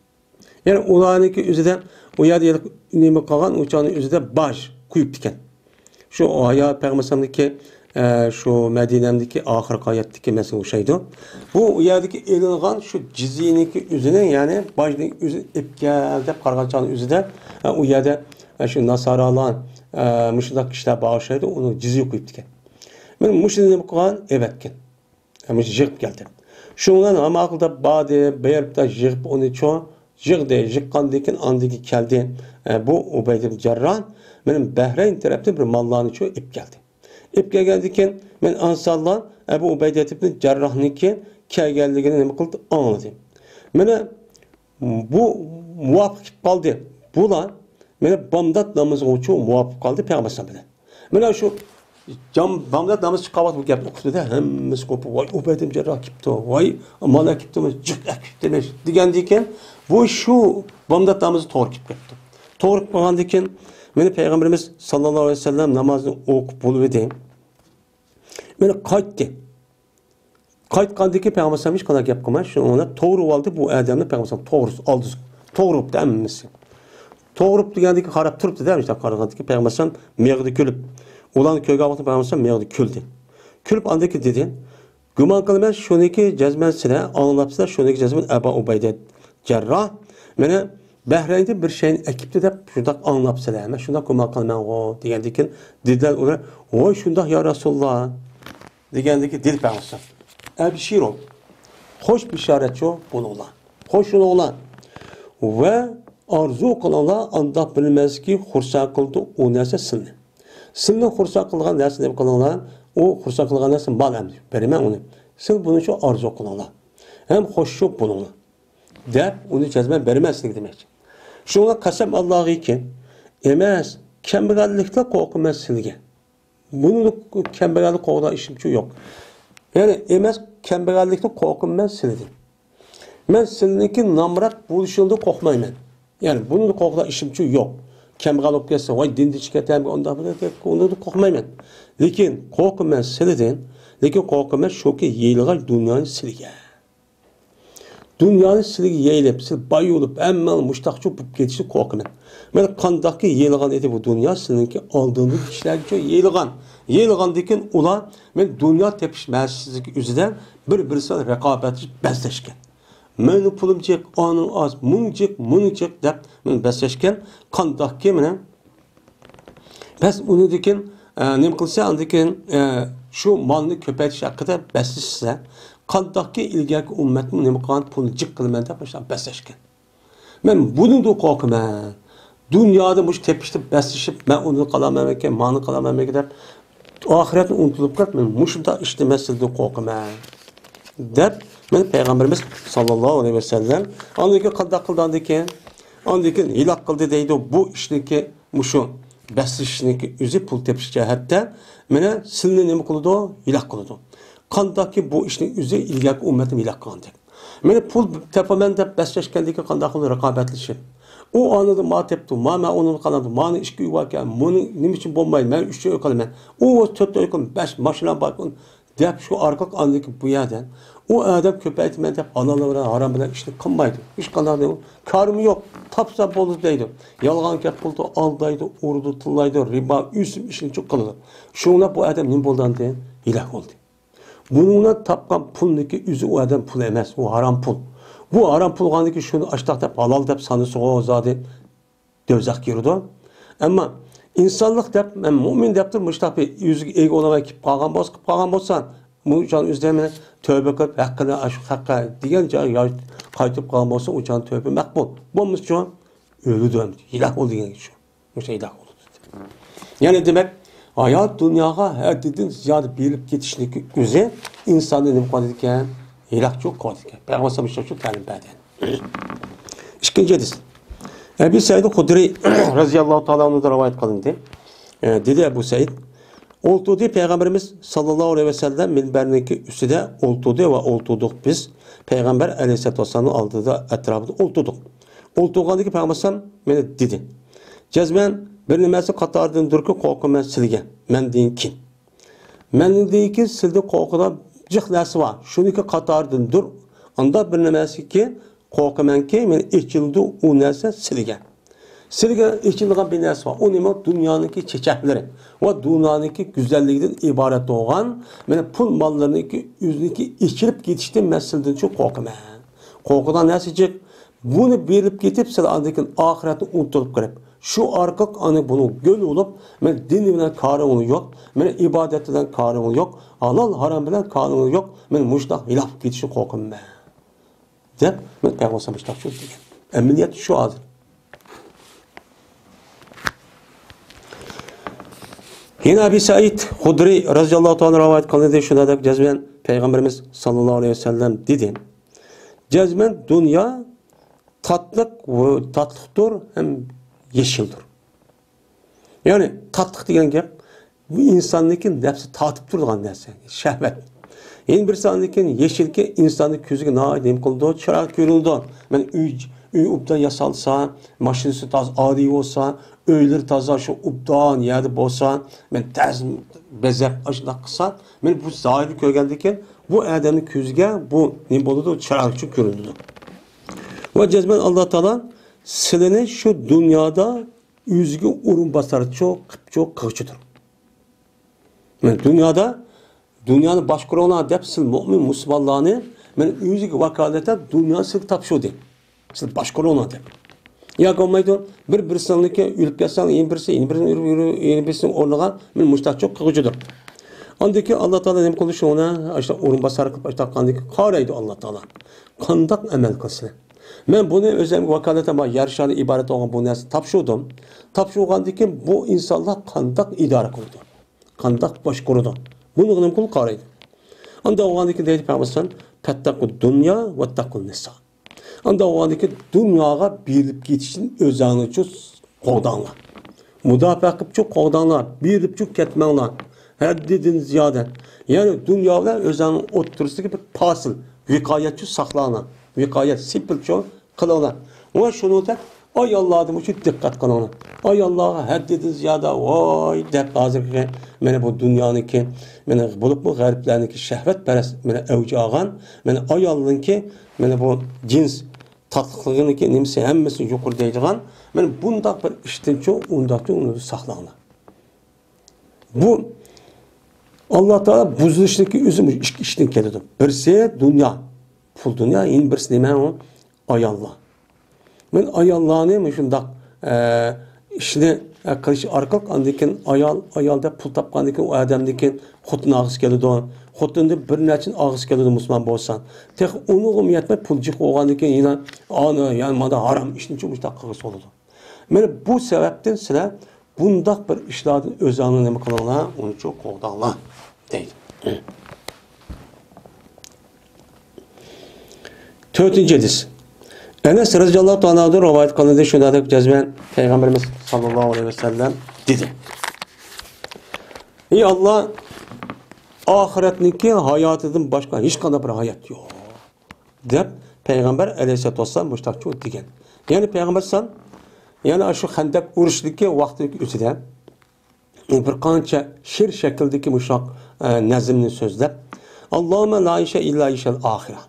يەنى ئۇلارنىڭكى ئۆزىدە، ئۇ يەردە نېمە قىلغان، ئۇ چاغنىڭ ئۆزىدە باج قويۇپتىكەن. شۇ ھايا پەيغەمبەرنىڭكى، ئە، شۇ مەدىنەمدىكى ئاخىرقى ھاياتتىكى مەسىلىگە ئوخشايدۇ. بۇ، ئۇ يەردىكى ئېلىنغان شۇ جىزيىنىڭكى ئۆزىنى، يەنى باجنىڭ ئۆزىنى ئېلىپ كەل دەپ قارىغان چاغنىڭ ئۆزىدە، ئە، ئۇ يەردە، ئە، شۇ ناسارالار، ئە، مۇشۇنداق كىشىلەر بار ئوخشايدۇ، ئۇنىڭ جىزيە قويۇپتىكەن. مانا مۇشۇنى نېمە قىلغان؟ ئەۋەتكەن. مۇشۇ يىغىپ كەلدى. شۇنىڭ بىلەن ھاماقىلداپ باردى، بېرىپ يىغىپ ئۇنى چوڭ يىغدى، يىغقاندىن كېيىن ئاندىن كېيىن كەلدى. ئە، بۇ ئۇبەيدە ئىبن جەرراھ مېنىڭ بەھرەين تەرەپتىن بىر ماللارنى چوڭ ئېلىپ كەلدى. ئېلىپ كەلگەندىن كېيىن مەن ئەنسارلار ئەبۇ ئۇبەيدە ئىبن جەرراھنىڭكى كەلگەنلىكىنى نېمە قىلدى؟ ئاڭلىدى. مانا بۇ مۇۋاپىق كېلىپ قالدى. بۇلار مانا بامدات نامىزىغىچۇ مۇۋاپىق قالدى پەيغەمبەر بىلەن. مانا شۇ جام-، بامدات نامىزى چىققان ۋاقىت بۇ گەپنى ئۇقتۇدە، ھەممىسى قوپۇپ، «ۋاي، ئۇبەيدە ئىبن جەرراھ كېپتۇ، ۋاي، مانا كېپتۇ، جىق ئەكېپتىمىش» دېگەندىن كېيىن، بۇ شۇ بامدات نامىزى توغرا كېلىپ كەپتۇ. توغرا كېلىپ قالغاندىن كېيىن، مانا پەيغەمبىرىمىز ساللاللاھۇ ئەلەيھى ۋەسەللەم نامازنى ئوقۇپ بولۇۋىدى. مانا قايتتى. قايتقاندىن كېيىن پەيغەمبەر ئەلەيھىسسالام ھېچقانداق گەپ قىلماي، شۇنى ئويلاپ، توغرا بولدى بۇ ئادەمنى پەيغەمبەر ئەلەيھىسسالام توغرا، ئالدىز، توغرا بوپتۇ ھەممىسى. توغرا بوپتۇ دېگەندىن كېيىن قاراپ تۇرۇپتۇ-دە، مۇشۇنداق قارىغاندىن كېيىن پەيغەمبەر ئەلەيھىسسالام مېغىدە كۈلۈپ، ئۇلارنى كۆرگەن ۋاقتىدا پەيغەمبەر ئەلەيھىسسالام مېغىدە كۈلدى. كۈلۈپ ئاندىن كېيىن دېدى، گۇمان قىلىمەن، شۇنىڭكى جەزمەن سىلەر ئاڭلاپسىلەر، شۇنىڭكى جەزمەن ئەبا ئۇبەيدە جەرراھ مانا بەھرەيندىن بىر شەينى ئەكىپتۇ دەپ شۇنداق ئاڭلاپسىلەر، مەن شۇنداق گۇمان قىلىمەنغۇ دېگەندىن كېيىن دېدىلەر ئۇلار، ۋاي شۇنداق يا رەسۇلاللا. دېگەندىكى دىل پەرۋىسى. ئەبشىرۇ. خوش بېشارەتچۇ بولۇڭلار. خوش بولۇڭلار. ۋە ئارزۇ قىلىڭلار، ئانداق بىلمەسكى خۇرسەن قىلىدۇ ئۇ نەرسە سىلنى. سىلنى خۇرسەن قىلغان نەرسە نېمە قىلىڭلار؟ ئۇ خۇرسەن قىلغان نەرسە مال ئەمدى. بېرىمەن ئۇنى. سىل بۇنى شۇ ئارزۇ قىلىڭلار. ھەم خوشچۇ بولۇڭلار، دەپ ئۇنى جەزمەن بېرىمەن سىلىگە دېمەكچى. شۇڭا قەسەم ئاللاغىكى، ئەمەس، كەمبەغەللىكتە قورقىمەن سىلىگە. بۇنى كەمبەغەللىك قورقىدىغان ئىشىمچۇ يوق. يەنى ئەمەس، كەمبەغەللىكتە قورقىمەن سىلىدىن. مەن سىلىنىڭكى نامرات بولۇشىڭدىن قورقمايمەن. يەنى بۇنى قورقىدىغان ئىشىمچۇ يوق. كەمبەغەل بولۇپ كەتسە، ۋاي دىندىن چىقىپ كەتەم، ئۇنداق بولىدۇ، ئۇنىڭدىن قورقمايمەن. لېكىن قورقىمەن سىلىدىن، لېكىن قورقىمەن شۇكى يېيىلغان دۇنيانى سىلىگە. دۇنيانى سىلىگە يېيىلىپ، سىل باي بولۇپ، ھەممىڭ مۇشتاقچۇ بولۇپ كېتىشىدىن قورقىمەن. مانا قانداقكى يېيىلغان ئىدى بۇ دۇنيا، سىلىنىڭكى ئالدىنقى كىشىلەرگىچۇ يېيىلغان. يېيىلغاندىن كېيىن ئۇلار مانا دۇنيا تېپىش مەسىلىسىدىكى ئۆزىدە بىر-بىرسى بىلەن رىقابەتلىشىپ بەسلەشكەن. مېنىڭ پۇلۇم جىق، ئانىڭ ئاز، مۇڭ جىق، مۇنىڭ جىق دەپ مانا بەسلەشكەن. قانداقكى مانا بەس ئۇنىڭدىن كېيىن، ئە، نېمە قىلسا، ئاندىن كېيىن، ئە، شۇ مالنى كۆپەيتىش ھەققىدە بەسلىشسە، قانداقكى ئىلگەركى ئۈممەتمۇ نېمە قىلغان، پۇلنى جىق قىلىمەن دەپ مۇشۇنداق بەسلەشكەن. مەن بۇنىڭدىن قورقىمەن. دۇنيادا مۇشۇ تېپىشتە بەسلىشىپ، مەن ئۇنى قىلالمايمەنكەن، مانى قىلالمايمەنكەن دەپ، ئاخىرەتنى ئۇنتۇلۇپ قېلىپ، مەن مۇشۇنداق ئىشتىن مەسىلىدىن قورقىمەن، دەپ، مانا پەيغەمبىرىمىز ساللاللاھۇ ئەلەيھى ۋەسەللەم ئاندىن كېيىن قانداق قىلدى ئاندىن كېيىن؟ ئاندىن كېيىن ھېلاك قىلدى دەيدۇ. بۇ ئىشنىڭكى مۇشۇ بەسلىشىشنىڭكى ئۆزى پۇل تېپىش جەھەتتە مانا سىلنى نېمە قىلىدۇ؟ ھېلاك قىلىدۇ. قانداقكى بۇ ئىشنىڭ ئۆزى ئىلگەركى ئۈممەتنى ھېلاك قىلغاندەك. مانا پۇل تېپىمەن دەپ بەسلەشكەندىن كېيىن قانداق قىلىدۇ؟ رىقابەتلىشىپ. ئۇ ئانىدىن ما تېپىپتۇ، ما، مەن ئۇنى قىلامدۇ، مانىڭ ئىككى ئۆيى باركەن، مۇنىڭ نېمە ئۈچۈن بولمايدۇ، مەن ئۈچ ئۆي قىلىمەن. ئۇ تۆت ئۆي قىلىمەن، بەش ماشىنا باركەن، دەپ شۇ ئارقىلىق ئاندىن كېيىن بۇ يەردە ئۇ ئادەم كۆپەيتىمەن دەپ ھالال بىلەن ھارام بىلەن ئىشنى قىلمايدۇ. ھېچقانداق كارىمۇ يوق، تاپسا بولدى دەيدۇ. يالغان گەپ قىلىدۇ، ئالدايدۇ، ئۇرىدۇ، تىللايدۇ، رىبا، ئۆسۈم ئىشىنى قىلىدۇ. شۇڭا بۇ ئادەم نېمە بولدى ئاندىن؟ ھېلاك بولدى. بۇنىڭ بىلەن تاپقان پۇلنىڭكى ئۆزى ئۇ ئادەم پۇل ئەمەس، ئۇ ھارام پۇل. بۇ ھارام پۇل بولغاندىن كېيىن شۇنى ئاشتاق دەپ ھالال دەپ سانىسىغۇ زادى دوزاخقا كىرىدۇ. ئەمما ئىنسانلىق دەپ، مەن مۇئمىن دەپ تۇرۇپ مۇشتاق بىر ئۆزىگە ئىگە بولالماي كېلىپ قالغان بولسا، قىلىپ قالغان بولسا، بۇ چاغ ئۆزىدە مەن تۆبە قىلىپ، ھەققىنى ئاشۇ ھەققە دېگەن جايغا قايتىپ قالغان بولسا، ئۇ چاغ تۆبە مەقبۇل. بولمىسىچۇ، ئۆلىدۇ ئەمدى. ھېلاك بولدى دېگەن شۇ. مۇشۇ ھېلاك بولدى. يەنى دېمەك، ھايات دۇنياغا ھەددىدىن زىيادە بېرىلىپ كېتىشنىڭكى ئۆزى ئىنساننى نېمە قىلىدىكەن؟ ھېلاكچۇ قىلىدىكەن. پەيغەمبەر ئەلەيھىسسالام شۇ تەلىم بەردى. ئىككىنچى ھەدىس. ئەبى سەئىد خۇدرىي رەزىياللاھۇ تائالا ئەنھۇدىن رىۋايەت قىلىندى. ئە، دېدى ئەبۇ سەئىد، ئولتۇردى پەيغەمبىرىمىز ساللاللاھۇ ئەلەيھى ۋەسەللەم مىنبەرنىڭكى ئۈستىدە ئولتۇردى ۋە ئولتۇردۇق بىز پەيغەمبەر ئەلەيھىسسالاتۇ ۋەسسالامنىڭ ئالدىدا ئەتراپىدا ئولتۇردۇق. ئولتۇرغاندىكى پەيغەمبەر ئەلەيھىسسالام مانا دېدى. جەزمەن بىر نېمەسى قاتارىدىندۇركى قورقىمەن سىلىگە، مەندىن كېيىن. مەندىن كېيىن سىلىدە قورقىدىغان جىق نەرسە بار. شۇنىڭكى قاتارىدىندۇر. ئانداق بىر نېمەسىكى قورقىمەنكى، مانا ئېچىلىدۇ ئۇ نەرسە سىلىگە. سىلىگە ئېچىلىدىغان بىر نەرسە بار. ئۇ نېمە؟ دۇنيانىڭكى چېچەكلىرى ۋە دۇنيانىڭكى گۈزەللىكىدىن ئىبارەت بولغان، مانا پۇل ماللىرىنىڭكى ئۆزىنىڭكى ئېچىلىپ كېتىشىدىن مەن سىلىدىن شۇ قورقىمەن. قورقىدىغان نەرسە جىق. بۇنى بېرىپ كېتىپ، سىلەر ئاندىن كېيىن ئاخىرەتنى ئۇنتۇلۇپ قېلىپ، شۇ ئارقىلىق ئانا بۇنىڭ گۆل بولۇپ، مانا دىنى بىلەن كارىڭلار يوق، مانا ئىبادەت بىلەن كارىڭلار يوق، ھالال ھارام بىلەن كارىڭلار يوق، مانا مۇشۇنداق ھېلاك بولۇپ كېتىشىنى قورقىمەن، دەپ مانا پەيغەمبەر ئەلەيھىسسالام مۇشۇنداق سۆزلىگەن. ئەمەلىيەتتە شۇ ھازىر. يەنە ئەبى سەئىد خۇدرىي رەزىياللاھۇ تائالا رىۋايەت قىلىندى، شۇنداق دەپ جەزمەن پەيغەمبىرىمىز ساللاللاھۇ ئەلەيھى ۋەسەللەم دېدى. جەزمەن دۇنيا تاتلىق، تاتلىقتۇر ھەم يېشىلدۇر. يەنى تاتلىق دېگەن گەپ، بۇ ئىنساننىڭكى نەپسى تارتىپ تۇرىدىغان نەرسە، شەھۋەت. يەنە بىرسى ئاندىن كېيىن يېشىلكى ئىنساننىڭ كۆزىگە ناھايىتى نېمە قىلىدۇ، چىرايلىق كۆرۈنىدۇ. مەن ئۆي، ئۆي ئوبدان ياسالسا، ماشىنىسى تازا ئاددىي بولسا، ئۆيلىرى تازا شۇ ئوبدان يەردە بولسا، مەن تەز بېزەپ ئاشۇنداق قىلسا، مەن بۇ زاھىرنى كۆرگەندىن كېيىن بۇ ئادەمنىڭ كۆزىگە بۇ نېمە بولىدۇ؟ چىرايلىق كۆرۈنىدۇ. ۋە جەزمەن ئاللا تائالا سىلىنى شۇ دۇنيادا ئۆزىگە ئورۇنباسارچۇ قىپچۇ قىغۇچىدۇر. مەن دۇنيادا، دۇنيانى باشقۇرۇڭلار دەپ سىل مۆمىن مۇسۇلمانلارنى مەن ئۆزىگە ۋاكالىتەن دۇنيانى سىلگە تاپشۇردى. سىل باشقۇرۇڭلار دەپ. ياكى بولمايدۇ، بىر بىرسىنىڭكى ئۆلۈپ كەتسەڭ، يەنە بىرسى، يەنە بىرسىنىڭ ئۆلۈپ، يەنە بىرسىنىڭ ئورنىغا مەن مۇشتاقچۇ قىغۇچىدۇر. ئاندىن كېيىن ئاللا تائالا نېمە قىلدى؟ شۇنى ئاشۇنداق ئورۇنباسار قىلىپ ئاشۇنداق قىلغاندىن كېيىن قارايدۇ ئاللا تائالا. قانداق ئەمەل قىلسىلەر؟ مەن بۇنى ئۆزۈمگە ۋاكالىتەن بار يەر شارى ئىبارەت بولغان بۇ نەرسىنى تاپشۇردۇم. تاپشۇرغاندىن كېيىن بۇ ئىنسانلار قانداق ئىدارە قىلىدۇ؟ قانداق باشقۇرىدۇ؟ بۇنى نېمە قىلىپ قارايدۇ. ئانداق بولغاندىن كېيىن دەيدۇ پەيغەمبەر ئەلەيھىسسالام، «پەتتەقۇ دۇنيا ۋەتتەقۇ نىسا.» ئانداق بولغاندىن كېيىن دۇنياغا بېرىلىپ كېتىشتىن ئۆزۈڭلارنى چۇ قوغداڭلار. مۇداپىئە قىلىپچۇ قوغداڭلار، بېرىلىپچۇ كەتمەڭلار. ھەددىدىن زىيادە. يەنى دۇنيا بىلەن ئۆزۈڭنىڭ ئوتتۇرىسىدىكى بىر پاسىل، ۋىقايەتچۇ ساقلاڭلار. ۋىقايەت، سېپىلچۇ قىلىڭلار. ۋە شۇنىڭدەك ئاياللاردىمۇ شۇ دىققەت قىلىڭلار. ئاياللارغا ھەددىدىن زىيادە، ۋاي دەپ ھازىرقى مانا بۇ دۇنيانىڭكى، مانا بولۇپمۇ غەربلەرنىڭكى شەھۋەتپەرەس مانا ئەۋج ئالغان، مانا ئايالنىڭكى مانا بۇ جىنس تاتلىقلىقىنىڭكى نېمىسى ھەممىسى يۇقىرى دەيدىغان، مانا بۇنداق بىر ئىشتىنچۇ، ئۇنداقچۇ ئۇنى ساقلاڭلار. بۇ ئاللا تائالا بۇزۇلۇشنىڭكى ئۆزى مۇشۇ ئىككى ئىشتىن كېلىدۇ. بىرسى دۇنيا، پۇل دۇنيا، يەنە بىرسى نېمە ئۇ؟ ئاياللار. مەن ئاياللارنى مۇشۇنداق، ئە، ئىشنى، ئە، قىلىش ئارقىلىق ئاندىن كېيىن ئايال، ئايال دەپ پۇل تاپقاندىن كېيىن ئۇ ئادەمدىن كېيىن خوتۇن ئالغۇسى كېلىدۇ. خوتۇندىن بىر نەچچىنى ئالغۇسى كېلىدۇ مۇسۇلمان بولسا. تېخى ئۇنىڭغىمۇ يەتمەي پۇل جىق بولغاندىن كېيىن يەنە ئانا، يەنە مانا ھارام ئىشنى مۇشۇنداق قىلغۇسى بولىدۇ. مانا بۇ سەۋەبتىن سىلەر بۇنداق بىر ئىشلاردىن ئۆزۈڭلارنى نېمە قىلىڭلار، ئۇنچۇ قوغداڭلار، دەيدۇ. تۆتىنچى ھەدىس. ئەنەس رەزىياللاھۇ تائالا ئانھۇدىن رىۋايەت قىلىندى، شۇنداق دەپ جەزمەن پەيغەمبىرىمىز ساللاللاھۇ ئەلەيھى ۋەسەللەم دېدى: «ئى ئاللا، ئاخىرەتنىڭكى ھاياتىدىن باشقا ھېچقانداق بىر ھايات يوق.» دەپ پەيغەمبەر ئەلەيھىسسالاتۇ ۋەسسالام مۇشۇنداق دېگەن. يەنى پەيغەمبەر ئەلەيھىسسالام يەنە شۇ خەندەق ئۇرۇشىدىكى ۋاقتىدىكى ئۆزىدە بىر قانچە شېئىر شەكلىدىكى مۇشۇنداق، ئە، نەزمنى سۆزلەپ، «ئاللاھۇممە لا ئەيشە ئىللا ئەيشەل ئاخىرە.»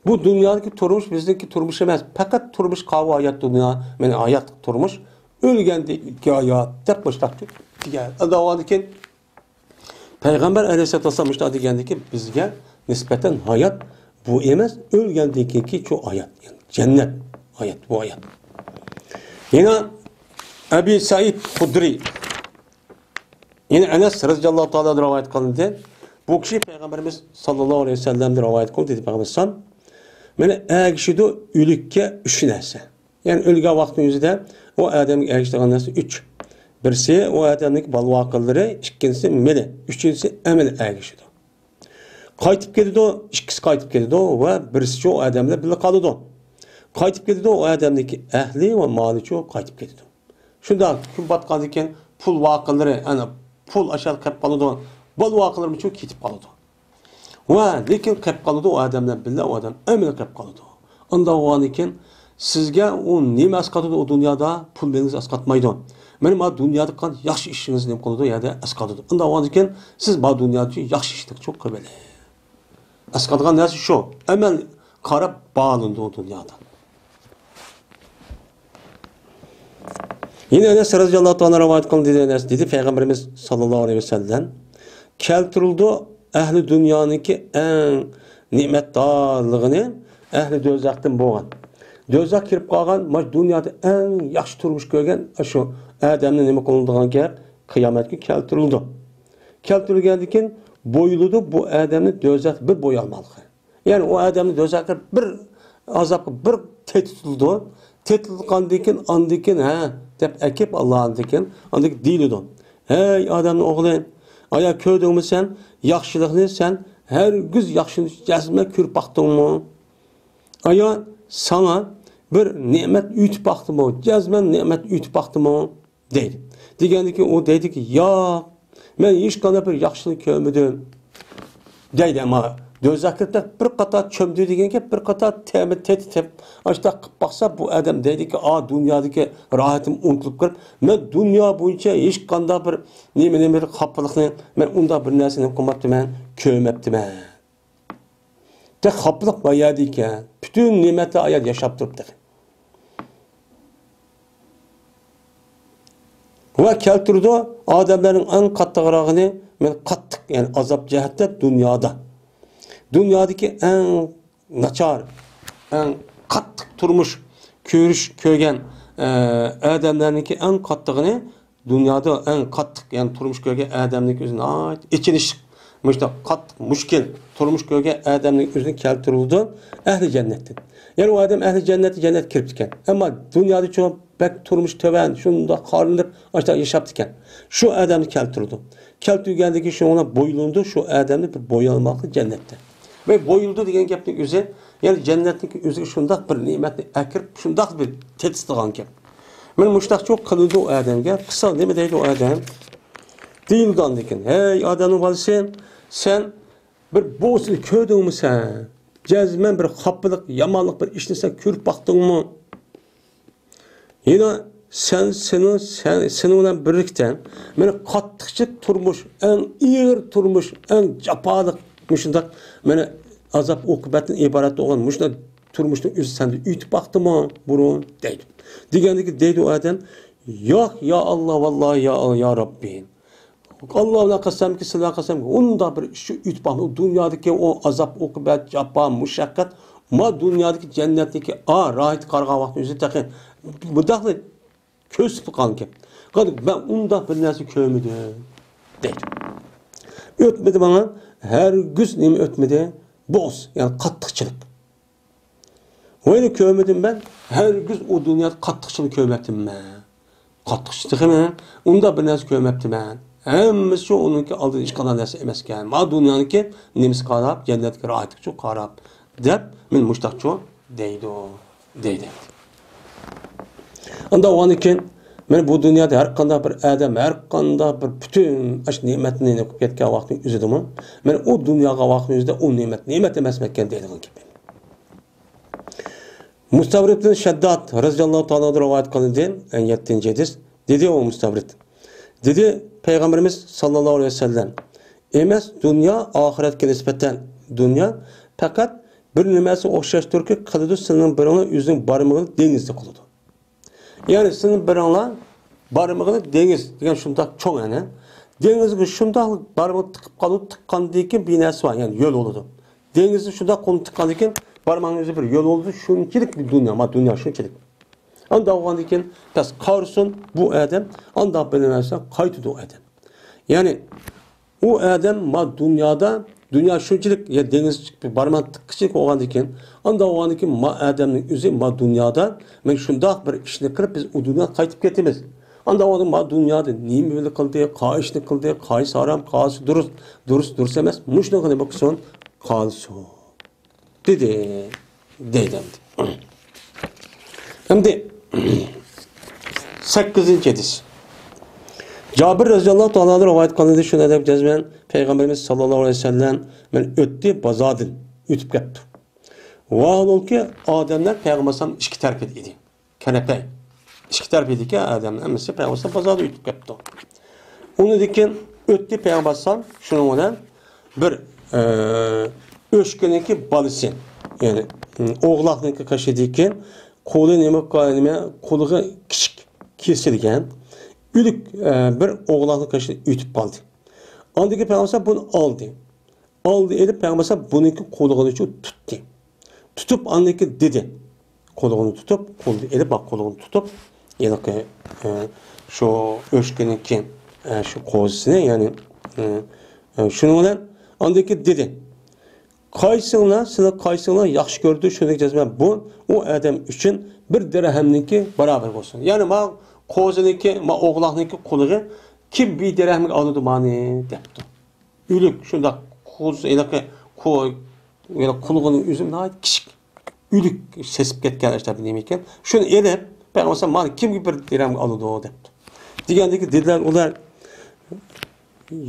بۇ دۇنيادىكى تۇرمۇش بىزنىڭكى تۇرمۇش ئەمەس، پەقەت تۇرمۇش قاۋۇ ھايات دۇنيا، مانا ھايات تۇرمۇش، ئۆلگەندىن كېيىن ھايات دەپ مۇشۇنداق دېگەن. ئاندىن كېيىن پەيغەمبەر ئەلەيھىسسالاتۇ ۋەسسالام مۇشۇنداق دېگەندىكى، بىزگە نىسبەتەن ھايات بۇ ئەمەس، ئۆلگەندىن كېيىنكى شۇ ھايات، يەنى جەننەت ھايات، بۇ ھايات. يەنە ئەبى سەئىد خۇدرى، يەنە ئەنەس رەزىياللاھۇ تائالا رىۋايەت قىلىندى. بۇ كىشى پەيغەمبىرىمىز ساللاللاھۇ ئەلەيھى ۋەسەللەمدىن رىۋايەت قىلدى، دېدى پەيغەمبىرىمىز، مانا ئەگىشىدۇ ئۆلۈككە ئۈچ نەرسە. يەنى ئۆلگەن ۋاقتىنىڭ ئۆزىدە ئۇ ئادەمگە ئەگىشىدىغان نەرسە ئۈچ. بىرسى ئۇ ئادەمنىڭكى بالا-ۋاقىلىرى، ئىككىنچىسى مېلى، ئۈچىنچىسى ئەمىلى ئەگىشىدۇ. قايتىپ كېلىدۇ، ئىككىسى قايتىپ كېلىدۇ ۋە بىرسىچۇ ئۇ ئادەم بىلەن بىللە قالىدۇ. قايتىپ كېلىدۇ، ئۇ ئادەمنىڭكى ئەھلى ۋە مالىچۇ قايتىپ كېلىدۇ. شۇنداق كۈن پاتقاندىن كېيىن پۇل ۋاقىلىرى، يەنى پۇل ئاشۇ يەردە قېلىپ قالىدۇ، بالا-ۋاقىلىرىمۇچۇ كېتىپ قالىدۇ. ۋە لېكىن قېلىپ قالىدۇ، ئۇ ئادەم بىلەن بىللە ئۇ ئادەم ئەمىلى قېلىپ قالىدۇ. ئانداق بولغاندىن كېيىن سىزگە ئۇ نېمە ئەسقاتىدۇ ئۇ دۇنيادا؟ پۇل مېلىڭىز ئەسقاتمايدۇ. مانا، مانا دۇنيادا قىلغان ياخشى ئىشىڭىز نېمە قىلىدۇ؟ يەردە ئەسقاتىدۇ. ئانداق بولغاندىن كېيىن سىز مانا دۇنيادا ياخشى ئىشنى چوڭ قىلىۋېلىڭ. ئەسقاتىدىغان نەرسە شۇ. ئەمەل قاراپ باھالىنىدۇ ئۇ دۇنيادا. يەنە ئەنەس رەزىياللاھۇ تائالا رىۋايەت قىلدى، دېدى ئەنەس، دېدى پەيغەمبىرىمىز ساللاللاھۇ ئەلەيھى ۋەسەللەم. كەلتۈرۈلدى ئەھلى دۇنيانىڭكى ئەڭ نېمەتدارلىقىنى ئەھلى دوزاختىن بولغان. دوزاخ كىرىپ قالغان، مانا دۇنيادا ئەڭ ياخشى تۇرمۇش كۆرگەن شۇ ئادەمنى نېمە قىلىدىغان گەپ، قىيامەت كۈنى كەلتۈرۈلىدۇ. كەلتۈرۈلگەندىن كېيىن بويىلىدۇ، بۇ ئادەمنى دوزاختا بىر بويالماقلىقى. يەنى ئۇ ئادەمنى دوزاخقا بىر ئازابقا بىر تېتىتىلىدۇ. تېتىتىلغاندىن كېيىن، ئاندىن كېيىن، ھە، دەپ ئەكىپ، ئاللاھتىن كېيىن، ئاندىن كېيىن دېيىلىدۇ. ھەي، ئادەمنىڭ ئوغلى، ئايا، كۆردۈڭمۇ سەن ياخشىلىقنى؟ سەن ھەرگىز ياخشىلىقنى جەزمەن كۆرۈپ باقتىڭمۇ؟ ئايا، ساڭا بىر نېمەت ئۆتۈپ باقتىمۇ؟ جەزمەن نېمەت ئۆتۈپ باقتىمۇ؟ دەيدۇ. دېگەندىكىن ئۇ دەيدۇكى، ياق، مەن ھېچقانداق بىر ياخشىلىق كۆرمىدىم. دەيدۇ، ئەمما دوزاخقا بىر قاتار چۆمدى دېگەن گەپ، بىر قاتار تەمى تېتىتىپ، ئاشۇنداق قىلىپ باقسا، بۇ ئادەم دەيدۇكى، ئا، دۇنيادىكى راھىتىم ئۇنتۇلۇپ كىرىپ، مەن دۇنيا بويىچە ھېچقانداق بىر نېمە، نېمە خاپىلىقنى، مەن ئۇنداق بىر نەرسىنى قىلماپتىمەن، كۆرمەپتىمەن. تېخى خاپىلىق بار يەردە ئىكەن. پۈتۈن نېمەتلەر ئايەت ياشاپ تۇرۇپ تېخى. ۋە كەلتۈرىدۇ، ئادەملەرنىڭ ئەڭ قاتتىقراقىنى، مەن قاتتىق، يەنى ئازاب جەھەتتە دۇنيادا. دۇنيادىكى ئەڭ ناچار، ئەڭ قاتتىق تۇرمۇش كۆرۈش، كۆرگەن، ئە، ئادەملەرنىڭكى ئەڭ قاتتىقىنى دۇنيادا ئەڭ قاتتىق، يەنى تۇرمۇش كۆرگەن ئادەمنىڭكى ئۆزى ناھايىتى ئېچىنىشلىق، مۇشۇنداق قاتتىق مۈشكۈل تۇرمۇش كۆرگەن ئادەمنىڭ ئۆزىنى كەلتۈرۈلىدۇ ئەھلى جەننەتتىن. يەنى ئۇ ئادەم ئەھلى جەننەتتە جەننەتكە كىرىپتىكەن. ئەمما دۇنيادىچۇ بەك تۇرمۇش تۆۋەن، شۇنداق خارلىنىپ، ئاشۇنداق ياشاپتىكەن. شۇ ئادەمنى كەلتۈرىدۇ. كەلتۈرگەندىن كېيىن شۇنىڭ بىلەن بويىلىنىدۇ، شۇ ئادەمنى بىر بويالماقلىق جەننەتتە. ۋە بويىلىدۇ دېگەن گەپنىڭ ئۆزى، يەنى جەننەتنىڭ ئۆزىگە شۇنداق بىر نېمەتنى ئەكىرىپ، شۇنداق بىر تېتىتىدىغان گەپ. مانا مۇشۇنداقچۇ قىلىدۇ ئۇ ئادەمگە. قىلسا نېمە دەيدۇ ئۇ ئادەم؟ دېيىلىدۇ ئاندىن كېيىن، ھەي ئادەمنىڭ بالىسى، سەن بىر بوۋىسىنى كۆردۈڭمۇ سەن؟ جەزمەن بىر خاپىلىق، يامانلىق بىر ئىشنى سەن كۆرۈپ باقتىڭمۇ؟ يەنە سەن، سېنىڭ، سەن، سېنىڭ بىلەن بىرلىكتە مانا قاتتىقچىلىق تۇرمۇش، ئەڭ ئېغىر تۇرمۇش، ئەڭ جاپالىق مۇشۇنداق مانا ئازاب ئوقۇبەتتىن ئىبارەت بولغان مۇشۇنداق تۇرمۇشنىڭ ئۆزى سەندە ئۆتۈپ باقتىمۇ بۇرۇن دەيدۇ. دېگەندىكى دەيدۇ ئادەم، ياق، يا ئاللا، ۋاللاھى يا، يا رەببى. ئاللا بىلەن قەسەمكى، سىلەر قەسەمكى، ئۇنداق بىر ئىش ئۆتۈپ باقمىدى. ئۇ دۇنيادىكى ئۇ ئازاب، ئوقۇبەت، جاپا، مۇشەققەت، ما دۇنيادىكى جەننەتتىكى ئا راھەت قارىغان ۋاقتى ئۆزى تېخى مۇنداقلا كۆرسىتىپ قالغانكەن. قارا، مەن ئۇنداق بىر نەرسە كۆرمىدىم دەيدۇ. ئۆتمىدى ماڭا، ھەرگىز نېمە ئۆتمىدى؟ بوغۇز، يەنى قاتتىقچىلىق. ۋەينى كۆرمىدىم مەن، ھەرگىز ئۇ دۇنيادا قاتتىقچىلىق كۆرمەپتىمەن. قاتتىقچىلىق تېخىمۇ ئۇنداق بىر نەرسە كۆرمەپتىمەن. ھەممىسى شۇ ئۇنىڭكى ئالدىدا ھېچقانداق نەرسە ئەمەسكەن. ما دۇنيانىڭكى نېمىسىگە قاراپ، جەننەتكە راھەتكىچۇ قاراپ، دەپ مەن مۇشتاقچۇ دەيدۇ، دەيدۇ. ئاندا ئۇنىڭدىن كېيىن مەن بۇ دۇنيادا ھەر قانداق بىر ئادەم، ھەر قانداق بىر پۈتۈن ئاشۇ نېمەتنى يوقىتىپ كەتكەن ۋاقتىنىڭ ئۆزىدىمۇ، مەن ئۇ دۇنياغا ۋاقتىنىڭ ئۆزىدە ئۇ نېمەت نېمەت ئەمەسمەكەن دەيدىغان گېپى. مۇستەۋرىدتىن شەدداد رەزىياللاھۇ تائالا ئەنھۇ رىۋايەت قىلىندى، ئەڭ يەتتىنچى ھەدىس. دېدى ئۇ مۇستەۋرىد. دېدى پەيغەمبىرىمىز ساللاللاھۇ ئەلەيھى ۋەسەللەم، ئەمەس دۇنيا ئاخىرەتكە نىسبەتەن دۇنيا پەقەت بىر نېمەسىگە ئوخشاشتۇركى قىلىدۇ، سىلەرنىڭ بىرىڭلار ئۆزىنىڭ بارمىقىنى دېڭىزدا قىلىدۇ. يەنى سىلەرنىڭ بىرىڭلار بارمىقىنى دېڭىز دېگەن شۇنداق چوڭ ئەنە. دېڭىزگە شۇنداق بارمىقىنى تىقىپ قالىدۇ، تىققاندىن كېيىن بىر نەرسە بار، يەنى يۆل بولىدۇ. دېڭىزدا شۇنداق قولنى تىققاندىن كېيىن بارماقنىڭ ئۆزى بىر يۆل بولىدۇ، شۇنچىلىك بىر دۇنيا، ما دۇنيا شۇنچىلىك. ئانداق بولغاندىن كېيىن بەس قارىسۇن بۇ ئادەم، ئانداق بىلىنەرسە قايتىدۇ ئادەم. يەنى ئۇ ئادەم ما دۇنيادا، دۇنيا شۇنچىلىك، يا دېڭىز بارماق تىققىچىلىك بولغاندىن كېيىن، ئانداق بولغاندىن كېيىن ما ئادەمنىڭ ئۆزى ما دۇنيادا، مەن شۇنداق بىر ئىشنى قىلىپ، بىز ئۇ دۇنياغا قايتىپ كېتىمىز. ئانداق بولغاندا ما دۇنيادا نېمە بىلەن قىلدى، قايسىنى قىلدى، قايسى ھارام، قايسى دۇرۇس، دۇرۇس، دۇرۇس ئەمەس، مۇشۇنىڭغا نېمە قىلسۇن؟ قالسۇن. دېدى، دەيدۇ ئەمدى. ئەمدى سەككىزىنچى ھەدىس. جابىر رەزىياللاھۇ تائالا ئەنھۇ رىۋايەت قىلىندى، شۇنداق دەپ جەزمەن پەيغەمبىرىمىز ساللاللاھۇ ئەلەيھى ۋەسەللەم مەن ئۆتتى، بازاردىن ئۆتۈپ كەپتۇ. ۋاھالۇنكى ئادەملەر پەيغەمبەر ئىككى تەرەپتە ئىدى. كەنەپەي. ئىككى تەرىپىدىكى ئادەمنىڭ ھەممىسى پەيغەمبەر بازاردا ئۆتۈپ كەپتۇ. ئۇنىڭدىن كېيىن ئۆتتى پەيغەمبەر ئەلەيھىسسالام، شۇنىڭ بىلەن بىر، ئە، ئۆچكىنىڭكى بالىسى، يەنى، م، ئوغلاقنىڭكى قېشىدىكى قولى نېمە، نېمە، قولىغا كىچىك كېسىلگەن، ئۆلۈك، ئە، بىر ئوغلاقنىڭ قېشىدىن ئۆتۈپ قالدى. ئاندىن كېيىن پەيغەمبەر ئەلەيھىسسالام بۇنى ئالدى. ئالدى ئېلىپ، پەيغەمبەر ئەلەيھىسسالام بۇنىڭكى قولىغىنى شۇ تۇتتى. تۇتۇپ، ئاندىن كېيىن دېدى. قولىغىنى تۇتۇپ، قولىنى ئېلىپ، باق، قولىغىنى تۇتۇپ، ھېلىقى، ئە، شۇ ئۆچكىنىڭكى، ئە، شۇ قوزىسىنى، يەنى، ئە، ئە، شۇنىڭ بىلەن ئاندىن كېيىن دېدى. قايسىڭلار، سىلەر قايسىڭلار ياخشى كۆرىدۇ، شۇنى جەزمەن بۇ، ئۇ ئادەم ئۈچۈن بىر دىرھەمنىڭكى باراۋەر بولسۇن. يەنى ما قوزىنىڭكى، ما ئوغلاقنىڭكى قۇلىقى كىم بىر دىرھەمگە ئالىدۇ مانى، دەپتۇ. ئۆلۈك شۇنداق قۇز، ھېلىقى قۇ-، ھېلىقى قۇلىقىنىڭ ئۆزى ناھايىتى كىچىك. ئۆلۈك سېسىپ كەتكەن ئاشۇنداق بىر نېمە ئىكەن. شۇنى ئېلىپ، پەيغەمبەر ئەلەيھىسسالام، مانا كىمگە بىر دىرھەمگە ئالىدۇ دەپتۇ. دېگەندىكى دېدىلەر ئۇلار،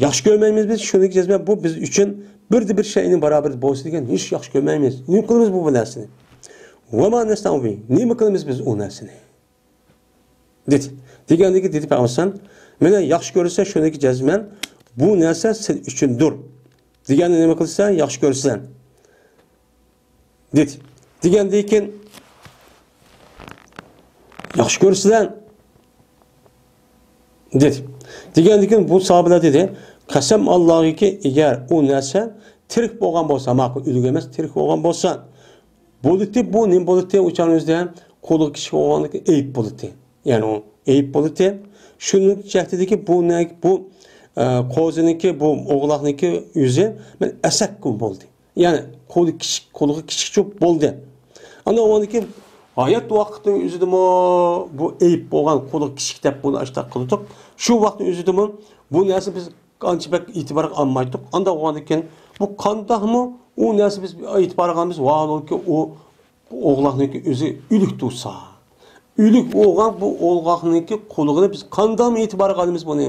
ياخشى كۆرمەيمىز بىز، شۇنىڭكى جەزمەن بۇ بىز ئۈچۈن بىردە بىر شەيئىنىڭ باراۋىرى بولسا دېگەن، ھېچ ياخشى كۆرمەيمىز. نېمە قىلىمىز بۇ، بۇ نەرسىنى؟ ۋەما نەسنەئۇ بىھ، نېمە قىلىمىز بىز ئۇ نەرسىنى؟ دېدى. دېگەندىكى دېدى پەيغەمبەر، مانا ياخشى كۆرسە شۇنىڭكى جەزمەن بۇ نەرسە سىز ئۈچۈندۇر. دېگەننى نېمە قىلسا ياخشى كۆرسىلەن. دېدى. دېگەندىن كېيىن ياخشى كۆرسىلەن. دېدى. دېگەندىن كېيىن بۇ ساھابىلەر دېدى، قەسەم ئاللاھىكى، ئەگەر ئۇ نەرسە تىرىك بولغان بولسا، ماقۇل، ئۆلۈك ئەمەس، تىرىك بولغان بولسا، بولىتى بۇ نېمە بولىتى؟ ئۇ چاغنىڭ ئۆزىدە قولى كىچىك بولغانلىقى ئەيىب بولىتى. يەنى ئۇ ئەيىب بولىتى. شۇنىڭ جەھىتىدىكى بۇ نە-، بۇ، ئە، قوزىنىڭكى، بۇ ئوغلاقنىڭكى ئۆزى مەن ئەسەك بولدى. يەنى قولى كىچىك، قولىغا كىچىك چوپ بولدى. ئاندىن ئۇنىڭدىن كېيىن ھايات ۋاقىتنىڭ ئۆزىدىمۇ بۇ ئەيىب بولغان، قۇلىقى كىچىك دەپ بۇنى ئاشتاق قىلدۇق. شۇ ۋاقىتنىڭ ئۆزىدىمۇ بۇ نەرسە بىز ئانچە بەك ئېتىبارغا ئالمايتتۇق. ئانداق بولغاندىكىن بۇ قانداقمۇ ئۇ نەرسە بىز ئېتىبارغا ئالىمىز، ۋاھالەنكى ئۇ ئوغلاقنىڭكى ئۆزى ئۆلۈك تۇرسا. ئۆلۈك بولغان بۇ ئوغلاقنىڭكى قۇلىقىنى بىز قانداقمۇ ئېتىبارغا ئالىمىز بۇنى؟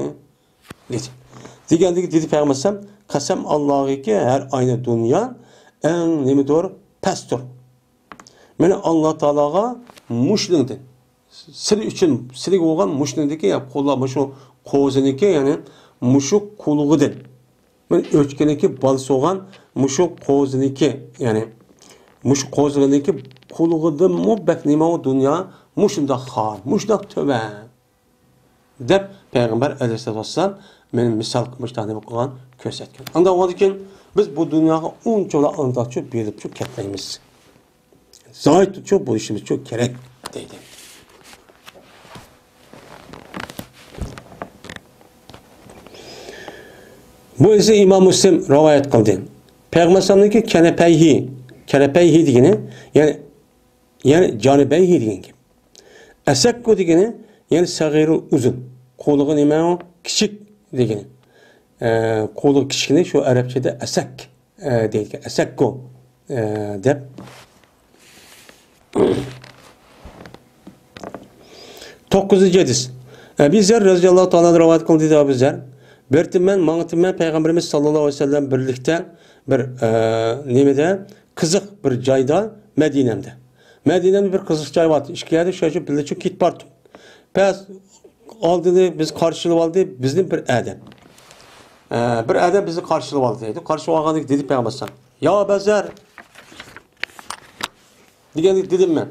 دېدى. دېگەندىكى دېدى پەيغەمبەر ئەلەيھىسسالام، قەسەم ئاللاغىكى ھەر ئاينى دۇنيا ئەڭ نېمىدۇر پەستۇر. مانا ئاللا تائالاغا مۇشۇنىڭدىن، سىلى ئۈچۈن، سىلىگە بولغان مۇشۇنىڭدىكى، يا قۇللار مۇشۇ قوزىنىكى، يەنى مۇشۇ قۇلىقىدىن. مانا ئۆچكىنىكى بالىسى بولغان مۇشۇ قوزىنىكى، يەنى مۇشۇ قوزىنىكى قۇلىقىدىنمۇ بەك نېمە ئۇ دۇنيا مۇشۇنداق خار، مۇشۇنداق تۆۋەن. دەپ پەيغەمبەر ئەلەيھىسسالاتۇ ۋەسسالام مېنى مىسال قىلمىشتا نېمە قىلغان، كۆرسەتكەن. ئانداق بولغاندىكىن بىز بۇ دۇنياغا ئۇنچىۋالا ئانداقچۇ بېرىپچۇ كەتمەيمىز. زاھىتچۇ بولۇشىمىزچۇ كېرەك دەيدۇ. بۇ ئىسى ئىمام مۇسلىم رىۋايەت قىلدى. پەيغەمبەر ئەلەيھىسسالامنىڭكى كەنەپەيھى، كەنەپەيھى دېگىنى، يەنى يەنى جانىبەيھى دېگەن گەپ. ئەسەككۇ دېگىنى، يەنى سەغىرۇل ئۇزۇن. قولىغى نېمە ئۇ؟ كىچىك دېگىنى. ئە، قولىغى كىچىكنى شۇ ئەرەبچىدە ئەسەك، ئە، دەيدىكەن. ئەسەككۇ، ئە، دەپ. توققۇزىنچى ھەدىس. ئەبى زەر رەزىياللاھۇ تائالا ئەنھۇ رىۋايەت قىلدى دەيدۇ ئەبۇ زەر. بېرىپتىمەن، ماڭىپتىمەن پەيغەمبىرىمىز ساللاللاھۇ ئەلەيھى ۋەسەللەم بىرلىكتە بىر، ئە، نېمىدە؟ قىزىق بىر جايدا، مەدىنەمدە. مەدىنەمدە بىر قىزىق جاي بار، ئىككى يەردە شۇ يەرگە بىللە چۈشۈپ كېتىپ باردۇق. پەس ئالدىنى بىز قارشى ئالدى، بىزنى بىر ئادەم. ئە، بىر ئادەم بىزنى قارشى ئالدى دەيدۇ. قارشى ئالغاندىن كېيىن دېدى پەيغەمبەر ئەلەيھىسسالام، يا ئەبا زەر دېگەندەك دېدىم مەن.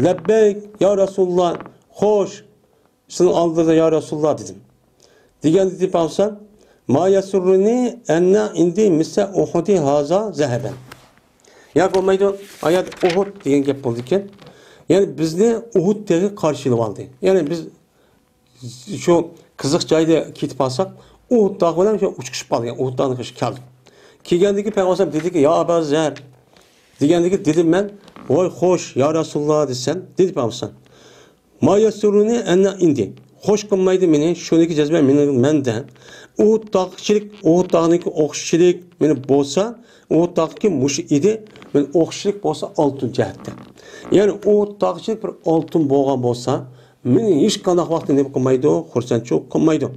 لەببەيك يا رەسۇلاللا، خوش، سېنىڭ ئالدىڭدا يا رەسۇلاللا دېدىم. دېگەندە دېدى پەيغەمبەر، ما يەسۇررۇنى ئەننە ئىندى مىسلە ئۇھۇدى ھازا زەھەبەن. يا بولمايدۇ، ئايەت ئۇھۇد دېگەن گەپ بولىدىكەن. يەنى بىزنى ئۇھۇد تېغى قارشى ئېلىپ ئالدى. يەنى بىز شۇ قىزىق جايدا كېتىپ قالساق، ئۇھۇد تاغ بىلەن شۇ ئۇچۇشۇپ قالدى. ئۇھۇد تاغنىڭ قېشىغا كەلدۇق. كېلگەندىكى پەيغەمبەر دېدىكى، يا ئەبا زەر، دېگەندىكى دېدىم مەن، ۋاي خوش، يا رەسۇلاللا دېسەم، دېدى پەيغەمبەر. ما يەسۇررۇنى ئەننە ئىندى. خوش قىلمايدۇ مېنى، شۇنىڭكى جەزمەن مېنىڭ مەندە. ئۇھۇد تاغقىچىلىك، ئۇھۇد تاغنىڭكى ئوخشىشىلىك مېنى بولسا، ئۇھۇد تاغقى مۇشۇ ئىدى، مېنى ئوخشىشىلىك بولسا ئالتۇن جەھەتتە. يەنى ئۇھۇد تاغقىچىلىك بىر ئالتۇن بولغان بولسا، مېنى ھېچقانداق ۋاقىتتا نېمە قىلمايدۇ، خۇرسەنچۇ قىلمايدۇ.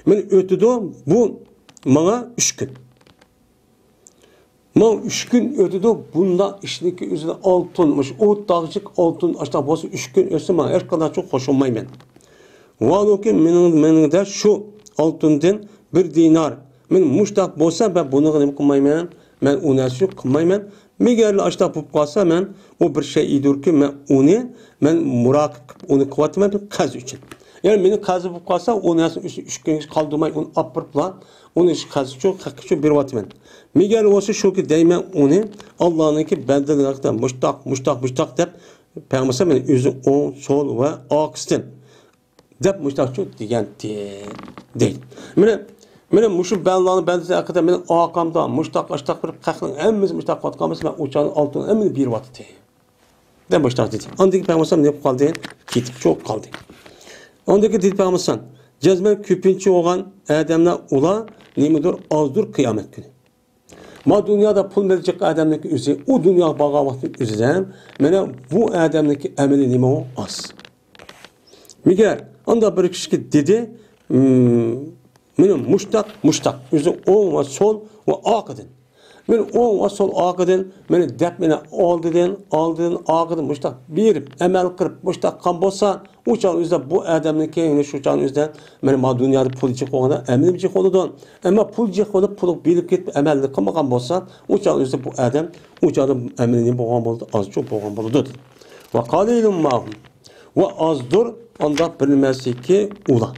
مېنى ئۆتىدۇ، بۇ ماڭا ئۈچ كۈن. ماڭا ئۈچ كۈن ئۆتىدۇ، بۇنداق ئىشنىڭكى ئۆزىدە ئالتۇن، مۇشۇ ئۇھۇد تاغچىلىك ئالتۇن ئاشتاق بولسا، ئۈچ كۈن ئۆتسە، ماڭا ھېچقانداق چوڭ خوش بولمايمەن. ۋالۇكىن مېنىڭ، مېنىڭدە شۇ ئالتۇندىن بىر دىنار، مەن مۇشتاق بولسا، مەن بۇنىڭغا نېمە قىلمايمەن، مەن ئۇ نەرسىنى قىلمايمەن. مەگەرلا ئاشتاق بولۇپ قالسا، مەن ئۇ بىر شەيئىدۇركى، مەن ئۇنى، مەن مۇراقىبە قىلىپ ئۇنى قىلىۋاتىمەن، بىر قەرز ئۈچۈن. يەنى مېنىڭ قەرزىم بولۇپ قالسا، ئۇ نەرسىنى ئۈچ، ئۈچ كۈنگىچە قالدۇرماي ئۇنى ئاپىرىپلا، ئۇنى ئىش قەرز ئۈچۈن، ھەق ئۈچۈن بېرىۋاتىمەن. مەگەر بولسا شۇكى دەيمەن ئۇنى، ئاللانىڭكى بەندىلىرى ھەققىدە مۇشتاق، مۇشتاق، مۇشتاق دەپ، پەيغەمبەر مېنى ئۆزى ئوڭ، سول ۋە ئارقىسىدىن دەپ مۇشتاقچۇ دېگەنتى، دەيدۇ. مانا، مانا مۇشۇ بەندىلەرنىڭ بەندىسى ھەققىدە مېنىڭ ئارقامدا مۇشتاق، ئاشتاق بىر خەقنىڭ ھەممىسى مۇشتاق قىلىۋاتقان بولسا، مەن ئۇ چاغنى ئالتۇن ھەممىنى بېرىۋاتىتتى. دەپ مۇشتاق دېدى. ئاندىن كېيىن پەيغەمبەر ئەلەيھىسسالام نېمە قالدى؟ كېتىپ چوق قالدى. ئاندىن كېيىن دېدى پەيغەمبەر ئەلەيھىسسالام، جەزمەن كۆپىنچە بولغان ئادەملەر ئۇلار نېمىدۇر، ئازدۇر قىيامەت كۈنى. ما دۇنيادا پۇل مېلى جىق ئادەمنىڭكى ئۆزى، ئۇ دۇنياغا بارغان ۋاقتىنىڭ ئۆزىدە، مانا بۇ ئادەمنىڭكى ئەمىلى نېمە ئۇ؟ ئاز. مەگەر ئاندا بىر كىشىگە دېدى، مم، مېنى مۇشتاق، مۇشتاق، ئۆزى ئوڭ ۋە سول ۋە ئارقىدىن. مېنى ئوڭ ۋە سول ئارقىدىن، مېنى دەپ، مېنى ئالدىدىن، ئالدىدىن، ئارقىدىن مۇشتاق بېرىپ، ئەمەل قىلىپ، مۇشتاق قىلغان بولسا، ئۇ چاغ ئۆزىدە بۇ ئادەمنىڭكى، يەنى شۇ چاغ ئۆزىدە، مانا، ما دۇنيادا پۇل جىق بولغاندا ئەمىلى جىق بولىدۇ. ئەمما پۇل جىق بولۇپ، پۇلغا بېرىپ كېتىپ، ئەمەلنى قىلمىغان بولسا، ئۇ چاغ ئۆزىدە بۇ ئادەم، ئۇ چاغدا ئەمىلى نېمە بولغان بولىدۇ؟ ئاز چوق بولغان بولىدۇ. ۋە قالىلۇم ماھۇم. ۋە ئازدۇر ئانداق بىر نېمەسىكى ئۇلار.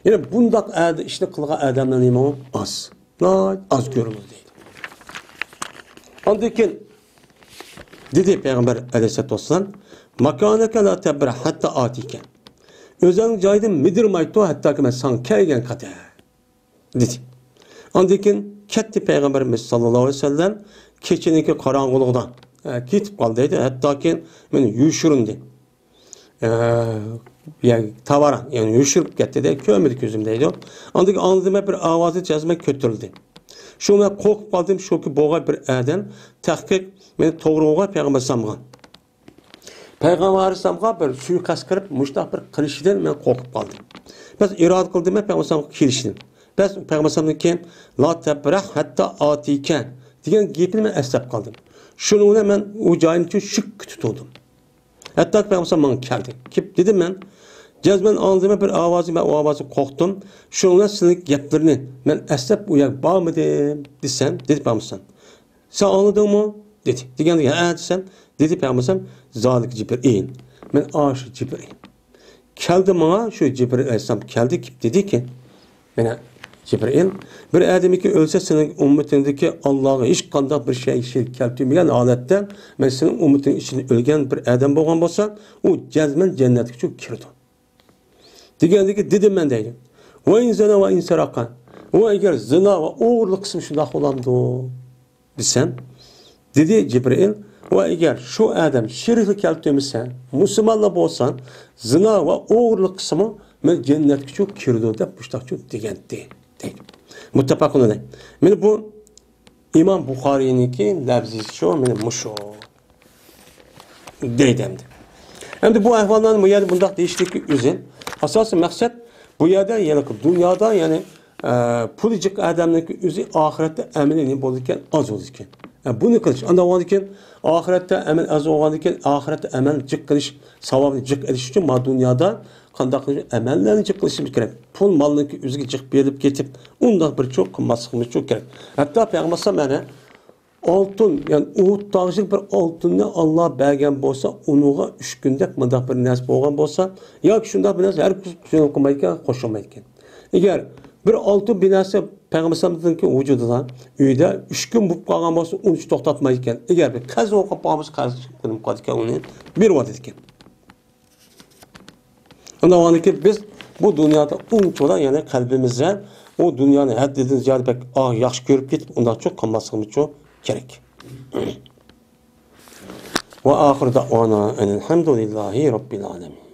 يەنى بۇنداق ئەدە ئىشنى قىلغان ئادەملەر نېمە ئۇ؟ ئاز. ناھايىتى ئاز كۆرۈلىدۇ دەيدۇ. ئاندىن كېيىن دېدى پەيغەمبەر ئەلەيھىسسالاتۇ ۋەسسالام، ماكانەكە لا تەبرەھ ھەتتا ئاتىكە. ئۆزۈڭ جايىدىن مىدىرماي تۇر، ھەتتاكى مەن ساڭا كەلگەن قەدەر، دېدى. ئاندىن كېيىن كەتتى پەيغەمبىرىمىز ساللاللاھۇ ئەلەيھى ۋەسەللەم كېچىنىڭكى قاراڭغۇلۇقىدا، ئە، كېتىپ قالدى دەيدۇ. ھەتتاكى مېنى يوشۇرۇندى. ئە، يەنى تاۋاران، يەنى يوشۇرۇپ كەتتى دەيدۇ، كۆرمىدى كۆزۈم دەيدۇ. ئاندىن كېيىن ئاڭلىدىم، بىر ئاۋازى جەزمەن كۆتۈرۈلدى. شۇ مەن قورقۇپ قالدىم، شۇكى بولغان بىر ئادەم تەھقىق مېنى توغرا يولغا پەيغەمبەر ئەلەيھىسسالامغا، پەيغەمبەر ئەلەيھىسسالامغا بىر سۇيىقەست قىلىپ، مۇشۇنداق بىر قىلىشىدىن مەن قورقۇپ قالدىم. بەس ئىرادە قىلدىم مەن پەيغەمبەر ئەلەيھىسسالامغا كېلىشنى. بەس پەيغەمبەر ئەلەيھىسسالامدىن كېيىن، لا تەبرەھ ھەتتا ئاتىكە دېگەن گېپىنى مەن ئەسلەپ قالدىم. شۇنىڭ بىلەن مەن ئۇ جايىم ئۈچۈن شۈككە تۇتۇلدۇم. ھەتتا پەيغەمبەر ماڭا كەلدى. كېلىپ دېدىم مەن، جەزمەن ئاڭلىدىم بىر ئاۋازنى، مەن ئۇ ئاۋازغا قورقتۇم. شۇنىڭ بىلەن سىلىنىڭ گەپلىرىنى مەن ئەسلەپ ئۇ يەرگە بارمىدىم دېسەم، دېدى پەيغەمبەر، سەن ئاڭلىدىڭمۇ؟ دېدى. دېگەندە، ھە دېسەم، دېدى پەيغەمبەر، زالىك جىبرىئىل. مەن ئاشۇ جىبرىئىل. كەلدى ماڭا، شۇ جىبرىئىل ئەلەيھىسسالام كەلدى، كېلىپ دېدىكى، مانا جىبرىئىل، بىر ئادەمكى ئۆلسە، سېنىڭ ئۈممىتىڭدىكى ئاللاغا ھېچقانداق بىر شەي، شېرىك كەلتۈرمىگەن ھالەتتە، مەن سېنىڭ ئۈممىتىڭ ئىچىدە ئۆلگەن بىر ئادەم بولغان بولسا، ئۇ جەزمەن جەننەتكە چۈ كىرىدۇ. دېگەندىكى دېدىم مەن دەيدۇ. ۋە ئىن زەنە ۋە ئىن سەرەقە. ۋە ئەگەر زىنا ۋە ئوغرىلىق قىلسىمۇ شۇنداق بولامدۇ؟ دېسەم، دېدى جىبرىئىل، ۋە ئەگەر شۇ ئادەم شېرىكلىك كەلتۈرمىسە، مۇسۇلمانلا بولسا، زىنا ۋە ئوغرىلىق قىلسىمۇ مەن جەننەتكىچۇ كىرىدۇ دەپ مۇشتاقچۇ دېگەنتى، دەيدۇ. مۇتتەپەقۇن ئەلەيھ. مانا بۇ ئىمام بۇخارىينىڭكى لەۋزىچۇ، مانا مۇشۇ. دەيدۇ ئەمدى. ئەمدى بۇ ئەھۋاللارنى بۇ يەردە بۇنداق دېيىشتىكى ئۆزى، ئاساسىي مەقسەت بۇ يەردە، يەنى دۇنيادا، يەنى، ئە، پۇلى جىق ئادەمنىڭكى ئۆزى ئاخىرەتتە ئەمىلى نېمە بولىدىكەن؟ ئاز بولىدىكەن. ئە، بۇنى قىلىش، ئانداق بولغاندىكىن، ئاخىرەتتە ئەمەل ئاز بولغاندىكىن، ئاخىرەتتە ئەمەل جىق قىلىش، ساۋابنى جىق ئېلىش ئۈچۈن ما دۇنيادا قانداق قىلىش؟ ئەمەللەرنى جىق قىلىشىمىز كېرەك. پۇل مالنىڭكى ئۆزىگە جىق بېرىلىپ كېتىپ، ئۇنداق بىر چوق قىلماسلىقىمىز چوق كېرەك. ھەتتا پەيغەمبەر ئەلەيھىسسالام مانا ئالتۇن، يەنى ئۇھۇد تاغىچىلىك بىر ئالتۇننى ئاللا بەرگەن بولسا، ئۇنىڭغا ئۈچ كۈندەك مۇنداق بىر نەرسە بولغان بولسا، ياكى شۇنداق بىر نەرسە ھەرگىز قىلمايدىكەن، قوشۇلمايدىكەن. ئەگەر بىر ئالتۇن بىر نەرسە پەيغەمبەر ئەلەيھىسسالامنىڭكى ۋۇجۇدىدا، ئۆيدە ئۈچ كۈن بولۇپ قالغان بولسا، ئۇنى توختاتمايدىكەن. ئەگەر بىر قەرز بولۇپ قالغان بولسا، قەرز قىلىپ قالىدىكەن، ئۇنى بېرىۋاتىدىكەن. ئۇنداق بولغاندىكىن بىز بۇ دۇنيادا ئۇنچىۋالا، يەنى قەلبىمىزدە ئۇ دۇنيانى ھەددىدىن زىيادە بەك، ئا، ياخشى كۆرۈپ كېتىپ، ئۇنداق چوق قىلماسلىقىمىز چوق كېرەك. ۋە ئاخىر دەئۋانا ئەنىل ھەمدۇلىللاھى رەببىل ئالەمىن.